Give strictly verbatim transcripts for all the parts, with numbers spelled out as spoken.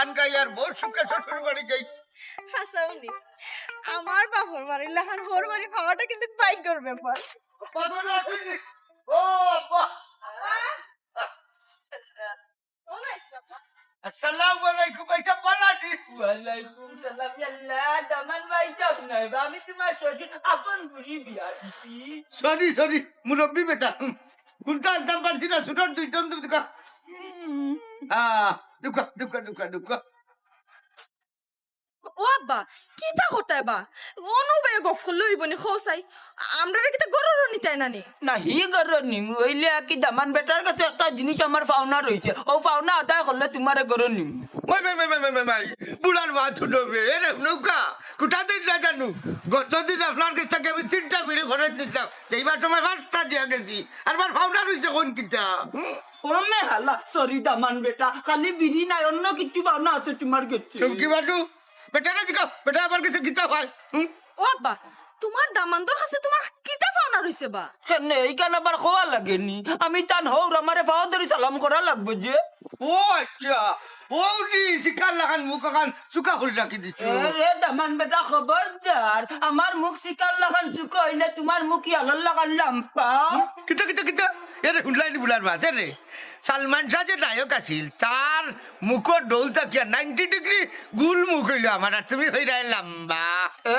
গান গাই আর বউত সুখে শ্বশুর বাড়ি যাই। হাছাউ নি, আমার বাপর বাড়ির লাখান হউর বাড়ি পাওয়াটা কিন্তু ভাগ্যর ব্যাপার। ও আব্বা। আসসালামু আলাইকুম, ভাইসাব, ভালা আছইন? ওয়ালাইকুম সালাম। ইয়াল্লা, দামান ভাইসাব নায় বা, আমি তুমার শ্বশুর আপন বুড়ি বিয়া দিছি। Sorry, sorry, মুরব্বি বেটা। হুম। কুন্তা আনতাম পারছি না, ছোটর দুইজন তো দুকা। হুম। আহ, দুকা, দুকা, দুকা, দুকা। ও আব্বা, কিতা করতায় বা? অনো বায় গফ করলে অইবো নি, কও চাই। আমরারে কিতা ঘরো নিতায় না নি? না, হি ঘরো নিমু, অইলে আর কি দামান বেটার গেছে একটা জিনিস আমার পাওনা রইছে, অউ পাওনা আদায় করলে তুমারে ঘরো নিমু। মাই, মাই, মাই, বুড়ার মাত হুনবে, এরে নৌকা, কুটা দিন না জানু। গত দিন আপনার গেছ থাকি আমি তিনটা বিড়ি খরচ নিছলাম, এইবার সময় পাঁচটা দিয়া গেছি, আর বার পাওনা রইছে কোন কিতা? হুম? ও মে হালা, sorry দামান বেটা, খালি বিড়ি নায়, অন্য কিচ্ছু পাওনা আছে তুমার গেছে। চুমকি বাটু, বেটারে জিকাও, বেটা আমার গেছে কিতা পায়? হুম? ও আব্বা, তুমার দামান্দর গেছে তুমার কিতা পাওনা রইছে বা? কেনে, ইখান আবার কওয়া লাগে নি? আমি তান হউর, আমারে পাও ধরি সালাম করা লাগবো যে। ও আচ্ছা, ও নি, শিকার লাখান মুখ আখান চুকা করি রাখি দিছো। এ রে দামান বেটা, খবরদার, আমার মুখ শিকার লাখান চুকা অইলে তুমার মুখ ইয়ালর লাখান লাম্বা। হুম? কিতা, কিতা, কিতা? এরে হুনলায় নি বুড়ার মাত, এরে? সালমান শাহ যে নায়ক আছিল, তার মুখর ডৌল থাকিয়া ninety degree গুল মুখ অইলো আমার, আর তুমি কইরায় লাম্বা।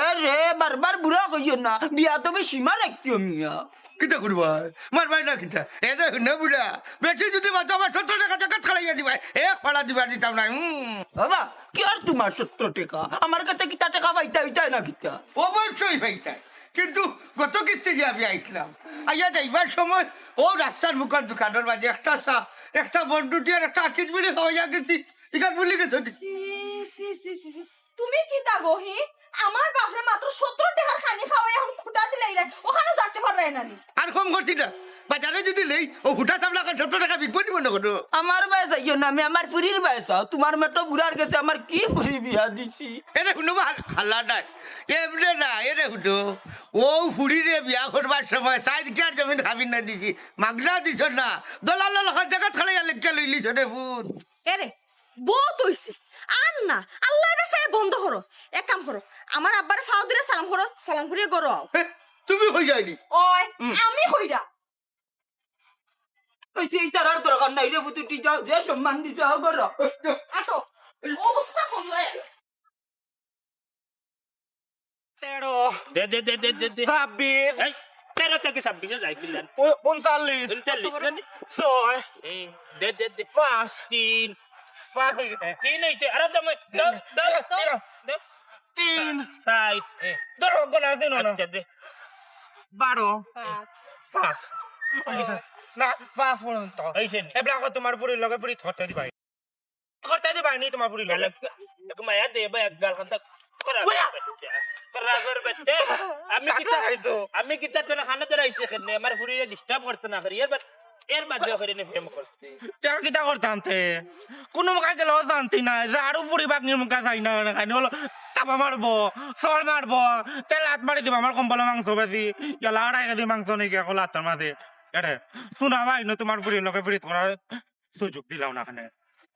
এ রে, বারবার বুড়া কইও না, বিয়াদবির সীমা রাখিও মিয়া। কিতা করবায়? মারবায় না কিতা? এরে হুনো বুড়া, বেশি যুদি মাতো আমার সত্তর টেকা জাকাত খাড়াইয়া দিবায়, এক ফাড়া দিবার দিতাম না। হুম। বাবা, কিয়ার তুমার সত্তর টেকা? আমার গেছে কিতা টেকা পাইতায়, অইতায় না কিতা? অবশ্যই পাইতায়। কিন্তু গত কিস্তি দিয়া আমি আইছলাম। আইয়া যাইবার সময় অউ রাস্তার মুখর দোকানর মাঝে একটা চা, একটা বনরুটি আর একটা আকিস বিড়ি খাওয়াইয়া গেছি। ইখান ভুলি গেছো নি? ছি, ছি, ছি, ছি, ছি। তুমি কিতা গো হি? আমার বাপরে মাত্র সত্তর টেকার খানি খাওয়াইয়া অখন খুটা দিলাইরায়, অখানও যাইতে পাররায় না নি? আর কম করছি না। বাজারো যুদি নেই, অউ হুটা চাবলা খান সত্তর টেকা বিকবো নি মনো করো? আমার বায় চাইও না, আমি আমার ফুড়ির বায় চাও। তুমার মেটো বুড়ার গেছে আমার কি ফুড়ি বিয়া দিছি? এরে হুনো বা হাল-, হাল্লা নাই। এমনে না, এরে হুনো। অউ ফুড়িরে বিয়া করবার সময় চাইর কিয়ার জমিন খাবির না দিছি। মাগনা দিছো না। দলালর লাখান জাগাত খাড়াইয়া লেখিয়া লইলিছো রে পুত। এরে, বউত অইছে। আর না, আল্লায় বাচাইয়া বন্ধ করো। এক কাম করো, আমার আব্বারে পাও ধরিয়া সালাম করো, সালাম করিয়া ঘরো আও। হে, তুমি কইরায় নি? ওই, হুম। আমি কইরাম। অইছে, ইতার আর দরকার নাই রে, বুতুটি যাও, যে সম্মান দিছো, আও ঘরো। আটো, অবস্থা করলে। তেরো। দে, দে, দে, দে, দে, দে। ছাব্বিশ। এই, তেরো থাকি ছাব্বিশে যায় কিলা? উ-, ঊনচল্লিশ। ঊনচল্লিশ, জানি? ছয়। এই, দে, দে, দে। পাঁচ। তিন। পাঁচ অই গেছে। তিন অইতে, আরে দম, দম, দম, তেরো, দম, তেরো। দম। তিন। চাইর, এ। ধরো, গোনা আছে না, না। আচ্ছা, দে। বারো। পাঁচ। পাঁচ। অই গেছে। না, পাঁচ পর্যন্ত। অইছে নি? এবলা কও তুমার ফুড়ির লগে ফিরিত করতে দিবায়। করতে দিবায় নি তুমার ফুড়ির লগে। এক মায়া দে বা এক গাল খান্তা করা ওরা। করতে। করা করবে। এ, আমি কাকে কিতা, আইতো? আমি কিতা তোর খানা ধরাইছে কেনে? আমার ফুড়িরে disturb করতে না করি। এর বাদ, এর বাদে করে নি প্রেম করতে। তে কিতা করতাম তে? কুনু মুখা গেলেও জানতি না, যে আরো ফুড়ি বাগনির মুখা যাই না, না, খানি অইলো তাবা মারবো, চড় মারবো, তে লাত মারি দিবো আমার কম্বলো মাংস বেশি, ইয়ালা আড়াই কেজি মাংস নিকে অখন লাতর মাঝে। এরে, হুনো বা, ইনো তুমার ফুড়ির লগে ফিরিত করার সুযোগ দিলাও না কেনে।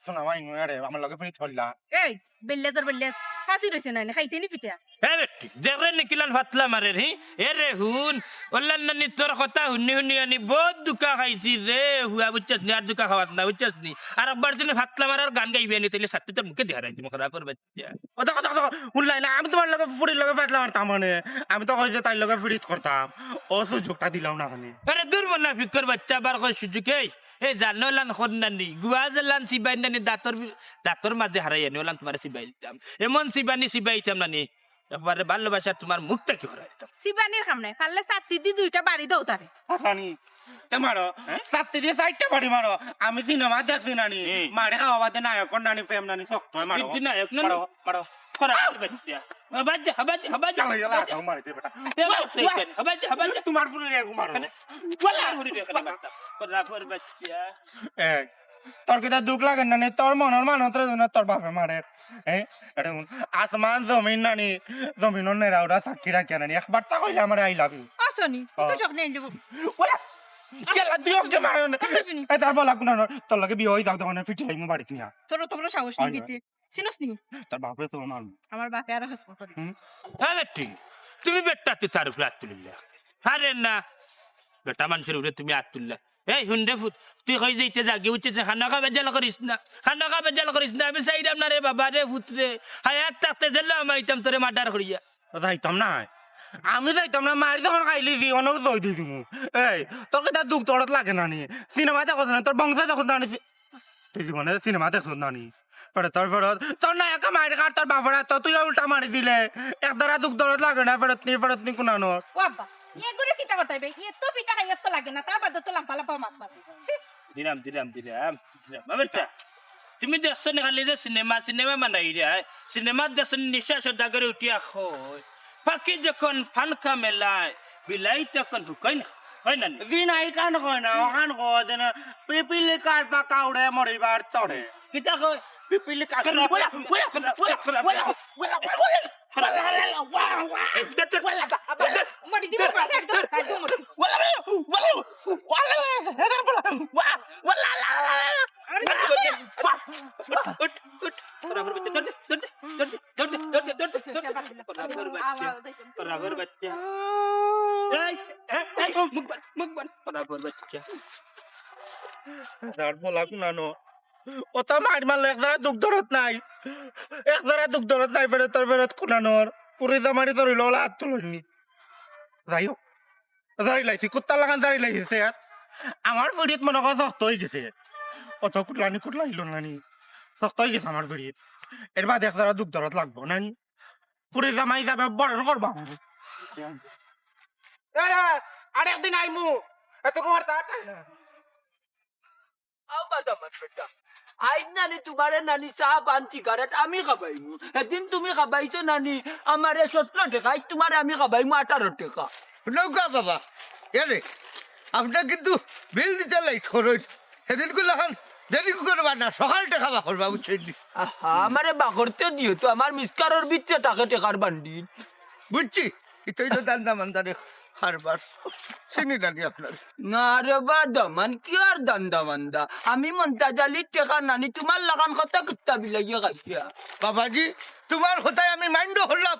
হুনো বা, ইনো এরে, আমার লগে ফিরিত করলা। এই, বেল্লেজর বেল্লেজ, ফাঁসি রইছে না, খাইতে নি ফিটা। এ বেটি, দেখরে নি কিলান ফাতলা মারের, হি? এরে হুন, অলার নানি তোর কথা হুনি হুনি আনি বউত ধুকা খাইছি রে, হুয়া বুঝছস নি, আর ধুকা খাওয়াত না, বুঝছস নি? আর একবার যদি ফাতলা মারার গান গাইবে নি, তাইলে ছাত্তি তোর মুখে দেহারাই দিমু, খারাপর বাচ্চা। কথা, কথা, কথা, হুনলাই না, আমি তুমার লগে ফুড়ির লগে ফাতলা মারতাম মানে, আমি তো কইছি তাইর লগে ফিরিত করতাম, অউ সুযোগটা দিলাও না কেনে। আরে দূর মুনাফিকর বাচ্চা, আবার কয় সুযোগ, এই, এই জানো অলান কর নানি, গুয়া যেলান চিবাইর নানি, দাঁতর বি-, দাঁতর মাঝে হারাই আনি, অলান তুমারে চিবাই দিতাম। এমন চিবানি চিবাইতাম নানি, একবারে ভালোবাসা তুমার মুখ থাকি হরাই দিতাম। চিবানির কাম নাই, পারলে ছাত্তি দি দুইটা বাড়ি দেও তারে। হাছানি, তে মারো, হ্যাঁ? ছাত্তি দি চাইরটা বাড়ি মারো। আমি সিনেমা দেখছি নানি, হুম। মারে খাওয়া বাদে নায়ক নানি, প্রেম নানি, শক্ত অয় মারো। তুই নায়ক নানি? মারো, মারো। করা করবে দিয়া। আবার যা, আবার যা, আবার যা। ইয়ালা, ইয়ালা, আবার যা। আটাও মারি দে বেটা। এ, আবার যা, আবার যা, আবার যা। তুমার পুরো রে ঘুমারো। আরে, বলা। পুরো রে ঘুমারো। করা করবে দিয়া। এ, তোর কিতা দুখ লাগে না নি? তোর মনর মানুষ রে না তোর বাপে মারে। এ, এটা কোন আসমান জমিন নানি, জমিনর নেরা ওরা সাক্ষী রাখিয়া নানি। একবার তা কইলে আমারে I love you। আসনি, ও। তো স্বপ্নে এনে দেবো। ওরা, কেলা তুই ওকে মারো না। আমি দেবিনি। এ, তার বলা কোন না, তোর লগে বিয়া অই যাও, তখন ফিটি লাইমু বাড়িত নিয়া। তোর তো বড় সাহস হয় নেই না। বিতে। চিনস নি? তোর বাপরে তো মারবো। আমার বাপে আরো হাসপাতাল। হ্যাঁ বেটি, তুমি বেটাতে তার উপরে আত তুলিলা। আরে না, বেটা মানুষের উপরে তুমি আত তুললা। এই হুন্ডে ফুত, তুই কই যাইতে যাগে উঠতে খানা খাবে জাল করিস না, খানা খাবে জাল করিস না। আমি চাইলাম না রে বাবা রে ফুত রে, হায়াত থাকতে দিলে আমাইতাম তোরে মার্ডার করিয়া। যাইতাম না। আমি যাইতাম না, মারি যখন খাইলি দি অনেক দই দিছি মু। এই, তোর কিতা দুখ দরদ লাগে না নি? সিনেমা দেখো না, তোর বংশ দেখো না নি? তুই জীবনে সিনেমা দেখো না নি? পরে তোর ফেরত, তোর না একা মারি কার তোর বাপরা তো তুই উল্টা মারি দিলে। এক দ্বারা দুখ দরদ লাগে না, ফেরত নি, ফেরত নি কুনানোর। ও আব্বা, এগুলো কিতা করতে হবে? এত পিঠা খাই, এত লাগে না, তার বাদে তো লাম্বা লাম্বা মাত মাতে। ছি। দিলাম, দিলাম, দিলাম, দিলাম। বাবা, তা তুমি দেখছো না খালি যে সিনেমা, সিনেমা বানাই রে, হ্যাঁ? সিনেমা দেখছো না, নিশা সদাগরে উঠিয়া কয়, পাখি যখন পাংখা মেলায়, বিলাই তখন হুকায় না, হয় না নি? দিন আই কান কয় না, ওখান কয় যে না, পিপিলি কার পাকা উড়ে মরিবার তরে। কিতা কয়? পিপিলি কার উঠ, উঠ, উঠ। বরাবর বাচ্চা, ধর দে, ধর দে, ধর দে, ধর দে, ধর দে, ধর দে। বরাবর বাচ্চা, বরাবর বাচ্চা। এই, এই, এই, মুখ বন্ধ, মুখ বন্ধ। বরাবর বাচ্চা। তার বলা কুনানো। ওটা মার মারলে এক দ্বারা দুখ দরদ নাই। এক দ্বারা দুখ দরদ নাই, ফেরত তোর ফেরত কুনানোর। পুরি দামারি ধরিল, ওলা হাত তুলনি। যাই হোক। জারি লাইছি, কুত্তার লাগান জারি লাইছে। আমার ফিরিত মনে কর শক্ত হয়ে গেছে। অত কুটলানি কুটলাইল নানি। শক্ত হয়ে গেছে আমার ফিরিত। এর বাদে এক দ্বারা দুখ দরদ লাগবো নানি। পুরি জামাই যাবে বরণ করবা। এ রে, আরেকদিন আইমু। এত কুমার তা না। আও বাদাম আর বেটা। আইজ নানি তুমারে নানি চা পান সিগারেট আমি খাবাইমু। সেদিন তুমি খাবাইছো নানি আমারে সতেরো টেকা, আইজ তুমারে আমি খাবাইমু আঠারো টেকা। নৌকা বাবা, এরে, আপনে কিন্তু বিল দিতে লেট করইন। সেদিন গুলাখান দেরি করবা না, সকাল টেকা বাকরবা, বুঝছইন নি? আহা, আমারে বাকরতে দিও তো, আমার মিসকারর ভিতরে থাকে টেকার বান্ডিল। বুঝছি, ইটা অইলো দান্দা মান্দারে কারবার। চিনি নানি আপনার। না রে বা দামান, কি আর দান্দা মান্দা? আমি মন্তাজ আলীর টেকা নানি, তুমার লাখান কত কুত্তা বিলাইয়ে খাইয়া। বাবাজি, তুমার কথায় আমি মাইন্ড করলাম।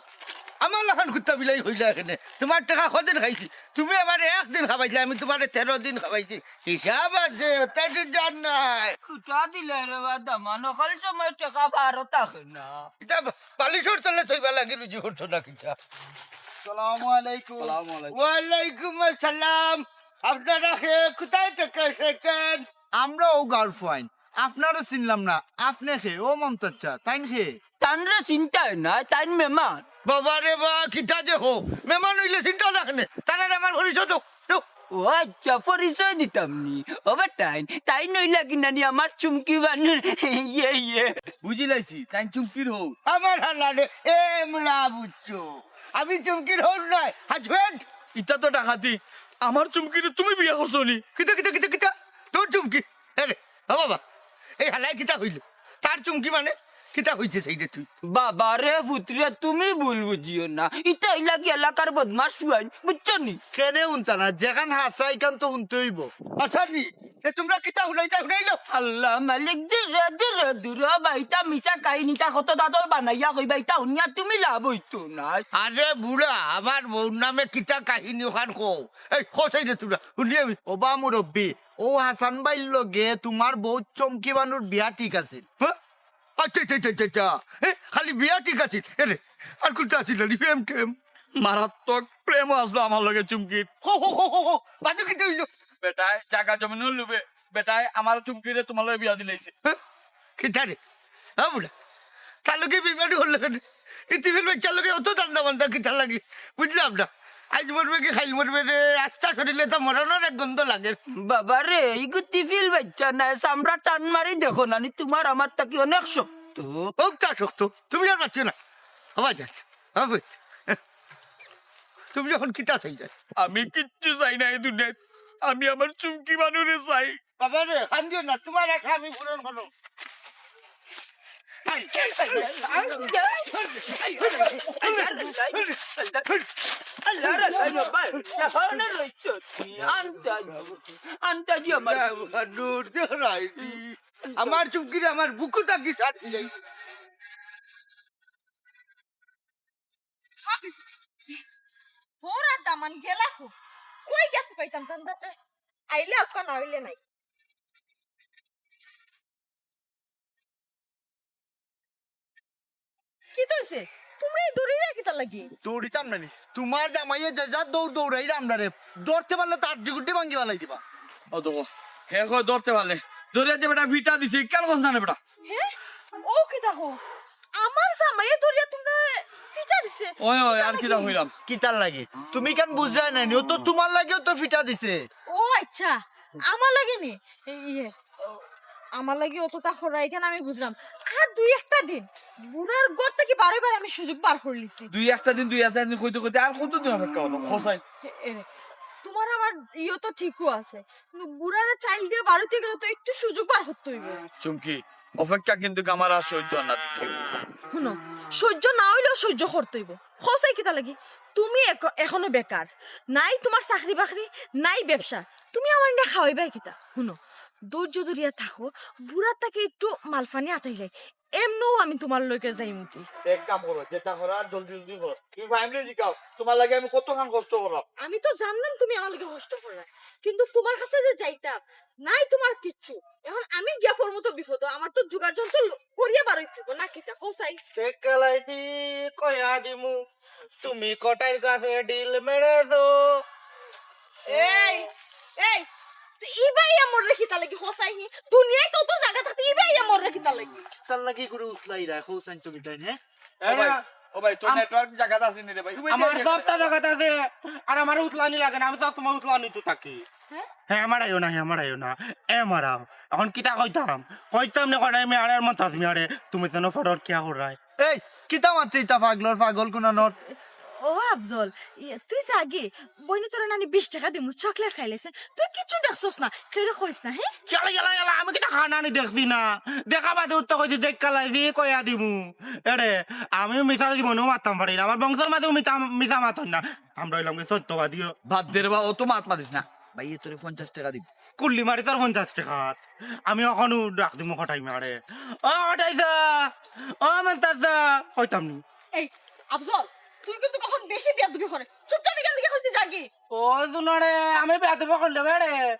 আমার লাখান কুত্তা বিলাই হইলা এখানে। তুমার টেকা কদিন খাইছি? তুমি আমারে একদিন খাবাইছিলে, আমি তুমারে তেরো দিন খাবাইছি। হিসাব আছে, ওটা কি জান নাই? খুটা দিলে রে বা দামান, হকল সময় টেকা বারো থাকে না। ইটা বালিশর তলে থইবার লাগি রুজি করছো না কিতা? সালামু আলাইকুম। সালামু আলাইকুম। ওয়ালাইকুম আসসালাম। আপনারা কে, কোথায় থেকে এসেছেন? আমরা ও গার্লফ্রেন্ড, আপনারে চিনলাম না। আপনে কে? ও মমতাজ চা, তাইন কে? তানরে চিনতায় না, তাইন মেমান। বাবা রে বা, কিতা যে হো, মেমান হইলে চিনতাম না কেনে? তারার আমার পরিচয় তো, তো। ও আচ্ছা, পরিচয় দিতাম নি। ও বেটাইন, তাইন অইলা কি নানি আমার চুমকি বানুর, ইয়ে, ইয়ে। বুঝি লাইছি, তাইন চুমকির হউ। আমার হালারে, এ মুলা বুঝছো। আমি চুমকির হউ নায়, হাজব্যান্ড। ইটা তো ডাকাতি। আমার চুমকিরে তুমি বিয়া করছো নি? কিতা, কিতা, কিতা, কিতা? তোর চুমকি? আরে, ও বাবা, এই হালায় কিতা হইল? তার চুমকি মানে? কিতা হইছে সেইটা তুই? বাবা রে, পুতরে, তুমি ভুল বুঝিও না। ইটা অইলা কি এলাকার বদমাশ ফুয়াইন, বুঝছো নি? কেনে হুনতা না? যেখান হাছা, ইখান তো হুনতে হইব। আচ্ছা নি, এ তোমরা কিতা হুনাইতা হুনাইলো? আল্লাহ মালিক, ধীরে ধীরে দূরে বাইতা মিছা কাহিনীটা কত দাদর বানাইয়া কইবা, ইটা হুনিয়া তুমি লাভ হইতো না। আরে বুড়া, আমার বউর নামে কিতা কাহিনী ওখান কও। এই, কও সেইটা তোমরা, হুনি আমি। ওবা মুরব্বি, ও হাসান ভাইর লগে তুমার বউত চমকি বানুর বিয়া ঠিক আছিল। হ্যাঁ? আচ্ছা, আচ্ছা, আচ্ছা, আচ্ছা, আচ্ছা। এ, খালি বিয়া ঠিক আছিল। এরে, আর কুনতা আছিল না নি? প্রেম, প্রেম। মারাত্মক প্রেমও আসলো আমার লগে চুমকির। হো, হো, হো, হো, হো। বাজু কিতা হইল? বেটায় জাগা জমিনর লুবে, বেটায় আমার চুমকিরে তুমার লগে বিয়া দিলাইছে। হ্যাঁ? কিতা রে? হ্যাঁ, বুড়া। তার লগে বেইমানি করলে কেনে? ইতিফিল বাচ্চার লগে অত দান্দা বান্দা কিতার লাগি? বুঝলাম না। আইজ মরবে কি খাইল মরবে রে, আস্তা শরীরে তো মরণর এক গন্ধ লাগে। বাবা রে, ইগু তিফিল বাচ্চা নায়, চামড়া টান মারি দেখো নানি, তুমার আমার থাকি অনেক শক্ত। হোক তা শক্ত, তুমি আর বাঁচো না। আবার যান, আবার। তুমি এখন কিতা চাই না? আমি কিচ্ছু চাই না এই দুনিয়াত, আমি আমার চুমকি মানুরে চাই। বাবা রে, কান্দিও না, তুমার আশা আমি পূরণ করব। আন্তাজি আমার। নূর দেহ রাইডি। আমার চুমকিরে আমার বুকু থাকি ছাড়ি যাই। বউর আর দামান গেলা কো? কই গেছে কইতাম তান্দাতে? আইলে আক্কা, না আইলে নাই। কিতা অইছে? তুমরা এই দৌড়াইরা কিতার লাগি? দৌড়িতাম না নি। তুমার জামাইয়ে যে যা দৌড় দৌড়াইরা আমরারে। ধরতে পারলে তো আড্ডি গুড্ডি ভাঙ্গি ফালাই দিবা। ও দেখো, হে কয় ধরতে পারলে। ধরিয়া যে বেটা ফিটা দিছে, কেন কস না রে বেটা? হে? ও কিতা কও? আমার জামাইয়ে ধরিয়া তুমরারে ফিটা দিছে? ওই, ওই, আর কিতা কিতা লাগি? কইলাম? কিতার লাগি? তুমি কেন বুঝরায় না নি? ও তো তুমার লাগিও তো ফিটা দিছে। ও আচ্ছা, আমার লাগি নি? এই ইয়ে, ও, আমার লাগি অততা কররা, ইখান আমি বুঝরাম। আর দুই একটা দিন, বুড়ার ঘর থাকি বারইবার আমি সুযোগ বার করিলিছি। দুই একটা দিন, দুই একটা দিন কইতে কইতে আর কতদিন অপেক্ষা করতাম? কও চাই। এ, এ, তুমার আমার ইয়ে তো ঠিকউ আছে, কিন্তু বুড়ারে চাইল দিয়া বারইতে গেলে তো একটু সুযোগ বার করতে অইবো। চুমকি, অপেক্ষা কিন্তু আমার আর সইজ্য অয় না। হুনো, সইজ্য না অইলেও সইজ্য করতে অইবো। কও চাই কিতা লাগি? তুমি এখ-, এখনো বেকার, নাই তুমার চাকরি বাকরি, নাই ব্যবসা, তুমি আমারে নিয়া খাওয়াইবায় কিতা? হুনো, ধৈর্য ধরিয়া থাকো, বুড়ার থাকি একটু মালপানি আতাইলাই, এমনেও আমি তুমার লগে যাইমুগি। এক কাম করো, যেতা করার জলদি জলদি করো। তুমি family জিকাও, তুমার লাগি আমি কতখান কষ্ট করলাম। আমি তো জানলাম তুমি আমার লাগি কষ্ট কররায়, কিন্তু তুমার কাছে যে যাইতাম, নাই তুমার কিচ্ছু। এখন আমি গিয়া পড়মু তো বিপদো, আমার তো জোগাড় যন্ত্র ল-, করিয়া বারইতে অইবো, না কিতা? কও চাই। তে কালাই দি কয়া দিমু, তুমি কটাইর কাছে ডিল মেরে দো। এই, এই, তুই ইবাইয়া মররে কিতা লাগি? কও চাই হি, দুনিয়াত তত জাগা থাকতে ইবাইয়া মররে কিতা লাগি? তার লাগি করে উছলাইরা, কও চাই তুমি তাই না? ও ভাই, ও ভাই, তোর আম- network জাগাত আছে নি রে ভাই? আমার সবতা জাগাত আছে, আর আমার উছলানি লাগে না, আমি সব সময় উছলানি তো থাকি। হ্যাঁ? হ্যাঁ, আমার আইও না, হ্যাঁ, আমার আইও না। এ মারাও, এখন কিতা কইতাম? কইতাম না কটাই মিয়ারে আর মন্তাজ মিয়ারে, তুমি যেন ফরর কিয়া কররায়। এই, কিতা মাতরে ইতা পাগলর পাগল কুনানর? ও আফজল, ইয়ে, তুই যাগি, বইনে তোরে নানি বিশ টেকা দিমু, chocolate খাইলাইছে। তুই কিচ্ছু দেখছস না, কেউরে কইস না, হ্যাঁ? ইয়ালা, ইয়ালা, ইয়ালা, আমি কিতা খানা নি দেখছি না? দেখা বাদে উত্তর কইছি, দেখ কালাইছি, কইয়া দিমু। এরে, আমি মিছা জীবনেও মাততাম পারি না। আমার বংশর মাঝেও মিছা, মিছা মাতইন না। আমরা অইলাম কি সত্যবাদীও। বাদ দে রে বা, অত মাত মাতিস না। ভাই, এ তোরে পঞ্চাশ টেকা দিবো। কুল্লি মারি তোর পঞ্চাশ টেকাত। আমি অখনউ ডাক দিমু কটাই মিয়ারে। ও কটাই দা, ও মন্তাজ দা, কইতাম নি। এই, আফজল, তুই কিন্তু অখন বেশি বেয়াদবি কররে। চুপ কর, আমি কেন দিকে কইছি যাগি? ও জুনারে, আমি বেয়াদবি করলে বেড়ে।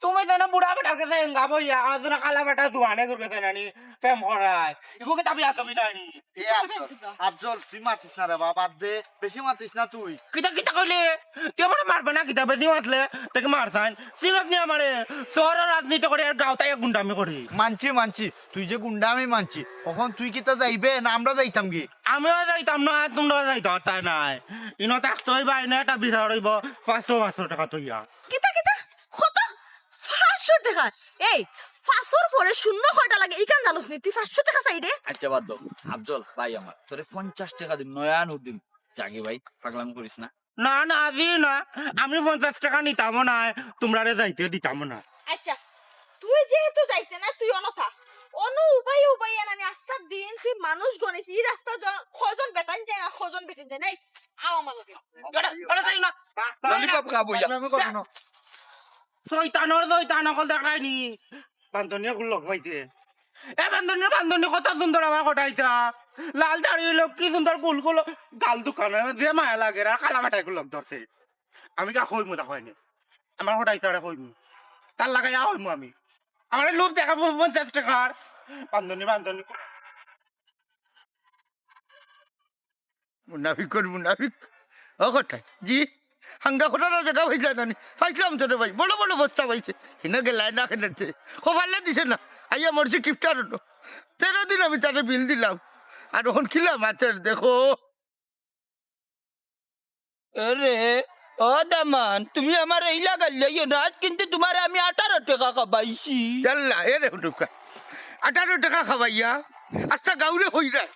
তুমি যেন বুড়া বেটার কাছে এঙ্গা বইয়া, আর জুনা কালা বেটা জুয়ানে ঘুরবে জানানি, প্রেম করায়। ইগু কিতা বেয়াদবি নায় নি? এ আফজল, আফজল, তুই মাতিস না রে বাবা, বাদ দে, বেশি মাতিস না তুই। কিতা, কিতা কইলে? তুই আমারে মারবে না কিতা? বেশি মাতলে তোকে মার চাইন। চিনত নি আমারে? শহরর রাজনীতি করি আর গাঁওত আইয়া গুন্ডামি করি। মানছি, মানছি, তুই যে গুন্ডামি মানছি। অখন তুই কিতা যাইবে না আমরা যাইতাম কি? আমিও যাইতাম না, তুমরাও যাইতাম, তাই নাই। ইনো থাকতে অইবা, ইনো একটা বিচার অইবো, পাঁচশো, পাঁচশো টেকা থইয়া। কিতা, কিতা? কত? পাঁচশো টেকা? এই, পাঁচশোর পরে শূন্য কয়টা লাগে, ইখান জানোস নি? তুই পাঁচশো টেকা চাইরে? আচ্ছা, বাদ দেও। আফজল, ভাই আমার, তোরে পঞ্চাশ টেকা দিমু, নয়া নোট দিমু। যাগি ভাই, পাগলামি করিস না। না, না, আজি না, আমি পঞ্চাশ টেকা নিতামও নায়, তুমরারে যাইতে দিতামও না। আচ্ছা, তুই যেহেতু যাইতে না, তুই অনো থাক। অনো উবাই উবাই এনানি আস্তা দিন তুই মানুষ গনিস, ই রাস্তা জ-, কয়জন বেটাইন যায় না, কয়জন বেটিন যায় না, এই, আও আমার লগে। বেটা, বেটা যাই না। ললিপপ খাবো ইয়া। আমি করবো না। শয়তানর শয়তান অকল দেখরায়নি। বান্দরনিয়ে গুল্লক পাইছে। এ বান্দরনি, বান্দরনি কত সুন্দর আমার কটাইছা। লাল দাড়ি অইলো, কি সুন্দর গুল গুল গাল দুখান, যে মায়া লাগে, আর কালা বেটায় গুল্লক ধরছে। আমি কিতা কইমু, তা কইনি। আমার কটাইছারে কইমু। তার লাগাইয়া কইমু আমি। আমারে লোভ দেখাবো পঞ্চাশ টেকার। বান্দরনি, বান্দরনি। মুনাফিকর মুনাফিক। ও কটাই, জি, হাঙ্গা করার জাগা পাইছলায় না নি? পাইছলাম তো রে ভাই, বড় বড় বস্তা পাইছে। হিনো গেলায় না কেনে? কপালে দিছে না। আইয়া মরছি কিপটার অনো। তেরো দিন আমি তারে বিল দিলাম। আর অখন কিলা মাতের দেখো। আরে, ও দামান, তুমি আমারে ইলা গাইল্লাইও না, আইজ কিন্তু তুমারে আমি আঠারো টেকা খাবাইছি। ইয়াল্লা, এরে হুনুকা। আঠারো টেকা খাবাইয়া, আস্তা গাউরে কইরায়।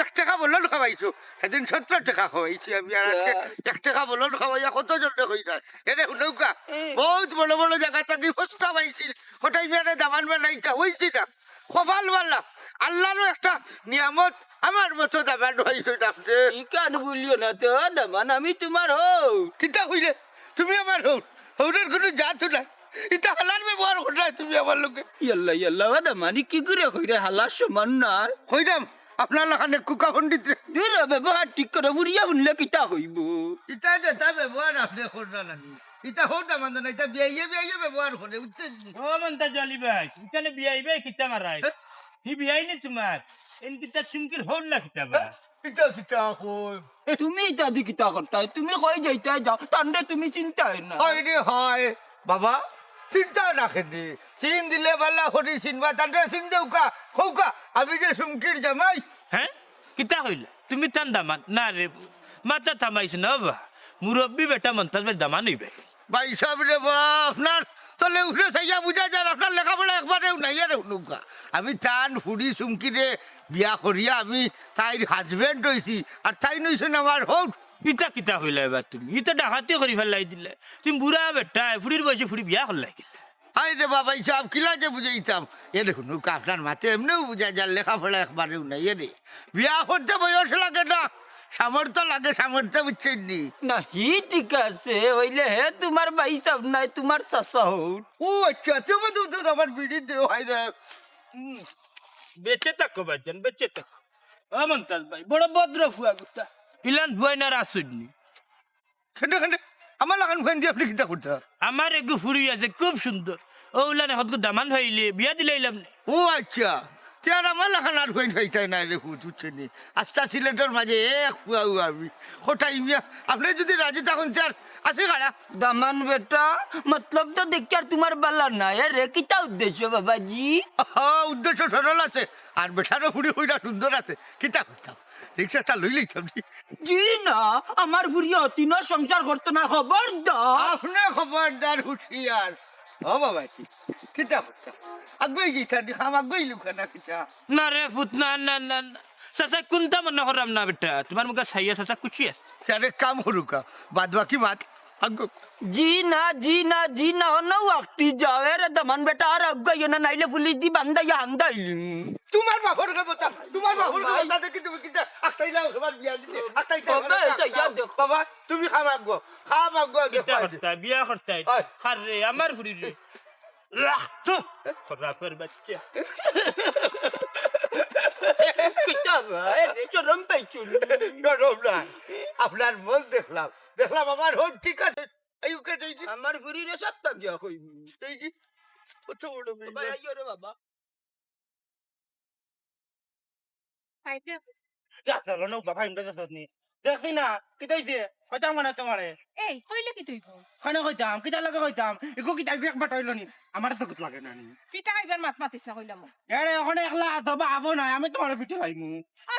এক টেকা বলন খাবাইছো, হিদিন সতেরো টেকা খাবাইছি আমি, আর আইজকে এক টেকা বলন খাবাইয়া কত জনরে কইরায়। এরে হুনুকা, এ। বউত বড় বড় জাগা থাকি বস্তা পাইছিল, কটাই মিয়ারে দামান বানাইতা অইছে না। কপাল ভালা, আল্লারও একটা নিয়ামত, আমার মতো দামান পাইছো না আপনে। ইখান বুলিও না তো, দামান, আমি তুমার হউর। কিতা কইলে? তুমি আমার হউর? হউরর কুনু জাত নাই। ইতা হালার ব্যবহার কররায় তুমি আমার লগে। ইয়াল্লা, ইয়াল্লা, ও দামান, ই কি করে কইরে হালার সমান নায়? কইরাম, আপনার লাখান এক কুকা পণ্ডিত রে। দূর হ, ব্যবহার ঠিক করো, বুড়িয়া হুনলে কিতা কইবো? ইতা যেতা ব্যবহার আপনে কররা নানি, ইতা হউর দামান না, ইতা বিয়াইয়ে বিয়াইয়ে ব্যবহার করে, বুঝছইন নি? ও মন্তাজ আলী ভাই, ইখানে বিয়াই ভাই কিতা মারাই? হি বিয়াই নি তুমার? এন কিতা চুমকির হউর না কিতা বা? ইতা কিতা কই? তুমি ইতা দি কিতা করতায়? তুমি কই যাইতায় যাও, তানরে তুমি চিনতায় না। হয় রে হয়, বাবা, চিন্তা না কেনে। চিন দিলে বালা করি চিনবা, তানরে চিন দেউকা, কউকা, আমি যে চুমকির জামাই। হ্যাঁ? কিতা কইলা? তুমি তান দামান? না রে, মাথা থামাইছ না বা। মুরব্বি বেটা মন্তাজ ভাই দামান অইবে। ভাই সাব রে বা, আপনার তলে উঠে চাইয়া বুঝা যার আপনার লেখাপড়া একবারেও নাই রে হুনুকা। আমি তান ফুড়ি চুমকিরে বিয়া করিয়া আমি তাইর husband অইছি, আর তাইন অইছইন আমার হউর। ইতা কিতা কইলা এবার তুমি? ইতা ডাকাতি করি ফালাই দিলে। তুমি বুড়া বেটা, ফুড়ির বয়সে ফুড়ি বিয়া করলাই কিলা? হায় রে বাবা, ইসাব কিলা যে বুঝাইতাম। এ দেখুন, হুনুকা আপনার মাতে এমনেও বুঝা যার লেখাপড়া একবারেও নাই। এ রে, বিয়া করতে বয়স লাগে না, সামর্থ্য লাগে, সামর্থ্য, বুঝছইন নি? না, হি ঠিক আছে, অইলে হে তুমার ভাইসাব নায়, তুমার চাচা হউর। ও আচ্ছা, আচ্ছা, আমার তো, তো আমার বিড়ি দেও, হায় রে। বেঁচে থাকো ভাইজান, বেঁচে থাকো। ও মন্তাজ ভাই, বড় ভদ্র ফুয়া গুতা। ইলান ফুয়াইন আর আছইন নি। কেনে, কেনে? আমার লাখান ফুয়াইন দি আপনে কিতা করতা? আমার এগু ফুড়ি আছে, খুব সুন্দর। ও উলানে হতগু দামান অইলে বিয়া দিলাইলাম নে। ও আচ্ছা, তে আর আমার লাখান আর ফুয়াইন পাইতায় নায় রে পুত, বুঝছইন নি? আস্তা সিলেটর মাঝে এক ফুয়াউ আমি। কটাই মিয়া, আপনে যুদি রাজি থাকইন তে আর আছি খাড়া। দামান বেটা, মতলব তো দেখিয়ার তুমার বালা নায়। এ রে, কিতা উদ্দেশ্য বাবাজি? হ্যাঁ, উদ্দেশ্য সরল আছে, আর বেটারও ফুড়ি কইরা সুন্দর আছে। কিতা করতাম, রিক্সাটা লই লইতাম নি। জি না, আমার ফুড়ি অতিন সংসার করতো না, খবরদার। আপনে খবরদার, হুঁশিয়ার। ও বাবা, কি কিতা করতাম? আগুয়াই গেছইন নি, খাম আগুয়াই লুকা না কিতা? না রে পুত, না, না, না, না। চাচা, কুন্তা মনো কররাম না বেটা। তুমার মুখে চাইয়া চাচা খুশি আছে। তে আর এক কাম করুকা, বাদ বাকি মাত আগুয়াই। জি না, জি না, জি না, অন্য ওয়াক্তি যাও। এ রে দামান বেটা, আর আগুয়াইও না, নাইলে পুলিশ দি বান্দাইয়া হান্দাইলিমু। তুমার বাপর কথা, তুমার বাপর কথা দেখি তুমি কিতা আক্তাইলা আমার বিয়া দিতে, আক্তাইতে বাবা, এটা ইয়া দেখো। বাবা, তুমি খাম আগুয়াও, খাম আগুয়াও, দেখো। কিতা করতা, বিয়া করতা? ওই। খার রে, আমার ফুড়ি রে। রাখ তো। খরাফের বাচ্চা। কিতা বা, এ রে, শরম পাইছো নি? শরম নাই। আপনার মন দেখলাম, দেখলাম আমার হউর ঠিক আছে। এই উকে যাই কি? আমার ফুড়িরে সবতা গিয়া কইবি। এই কি? কত বড় মেয়ে। বাবা, আইও রে বাবা। খাইতে আছিস? যা, চলো না, বাবা, ইমরা যা নি। দেখছি না, কিতা অইছে? কইতাম না তুমারে। এই, কইলে কিতা অইবো? কেনে কইতাম, কিতার লাগি কইতাম? ইগু কিতা ইগু এক বাটা অইলো নি? আমার তো কুত লাগে না নি। ফিটা খাইবার মাত মাতিস না কইলাম। এরে, অখন একলা আছো বা আবো না, আমি তুমারে ফিটা খাইমু।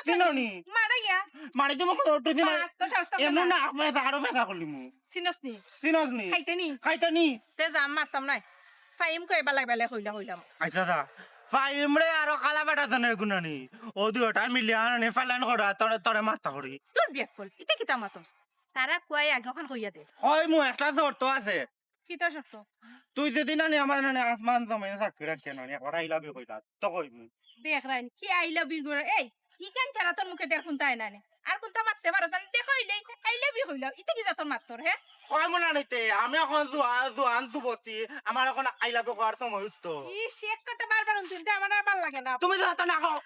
চিনো নি? মারাইয়া। মারি দিমু কত উঠছি না। মা, তো সাহস থাকে এমন না। না, আপনি আরো ফেসা করলিমু। চিনস নি? চিনস নি? খাইতে নি? খাইতে নি? তে যা, মারতাম নায়। ফাইম কই বালাই বালাই কইলা কইলাম। আচ্ছা, দা। ফাইম রে আরো কালা বেটা তো নয় গুনানি। ও দুইটা মিলিয়া আনে ফালান করা, তোরে, তোরে মারতা করি। তোর বিয়াক কল, ইতা কিতা মাতস? তারা কুয়াই আগে অখান কইয়া দে। কইমু, একটা শর্ত আছে। কিতা শর্ত? তুই যদি নানি আমার নানি আসমান জমিন সাক্ষী রাখে নানি, একবার I love you কইলা, তো কইমু। দেখ রাইন, কি I love you করে? এই, ইখান ছাড়া তোর মুখে দের কুন্তা আয় না নি? আর কুন্তা মাততে পারস না? দেখো ইলে, I love you কইলাম। ইতা কি জাতর মাত তোর, হে? কইমু না নিতে, আমি অখন জুয়া-, জুয়ান যুবতী, আমার অখন I love you কওয়ার সময় তো। ই শেখ কথা বারবার হুনতে হুনতে আমার আর ভালা লাগে না। তুমি তো হাতে না কও।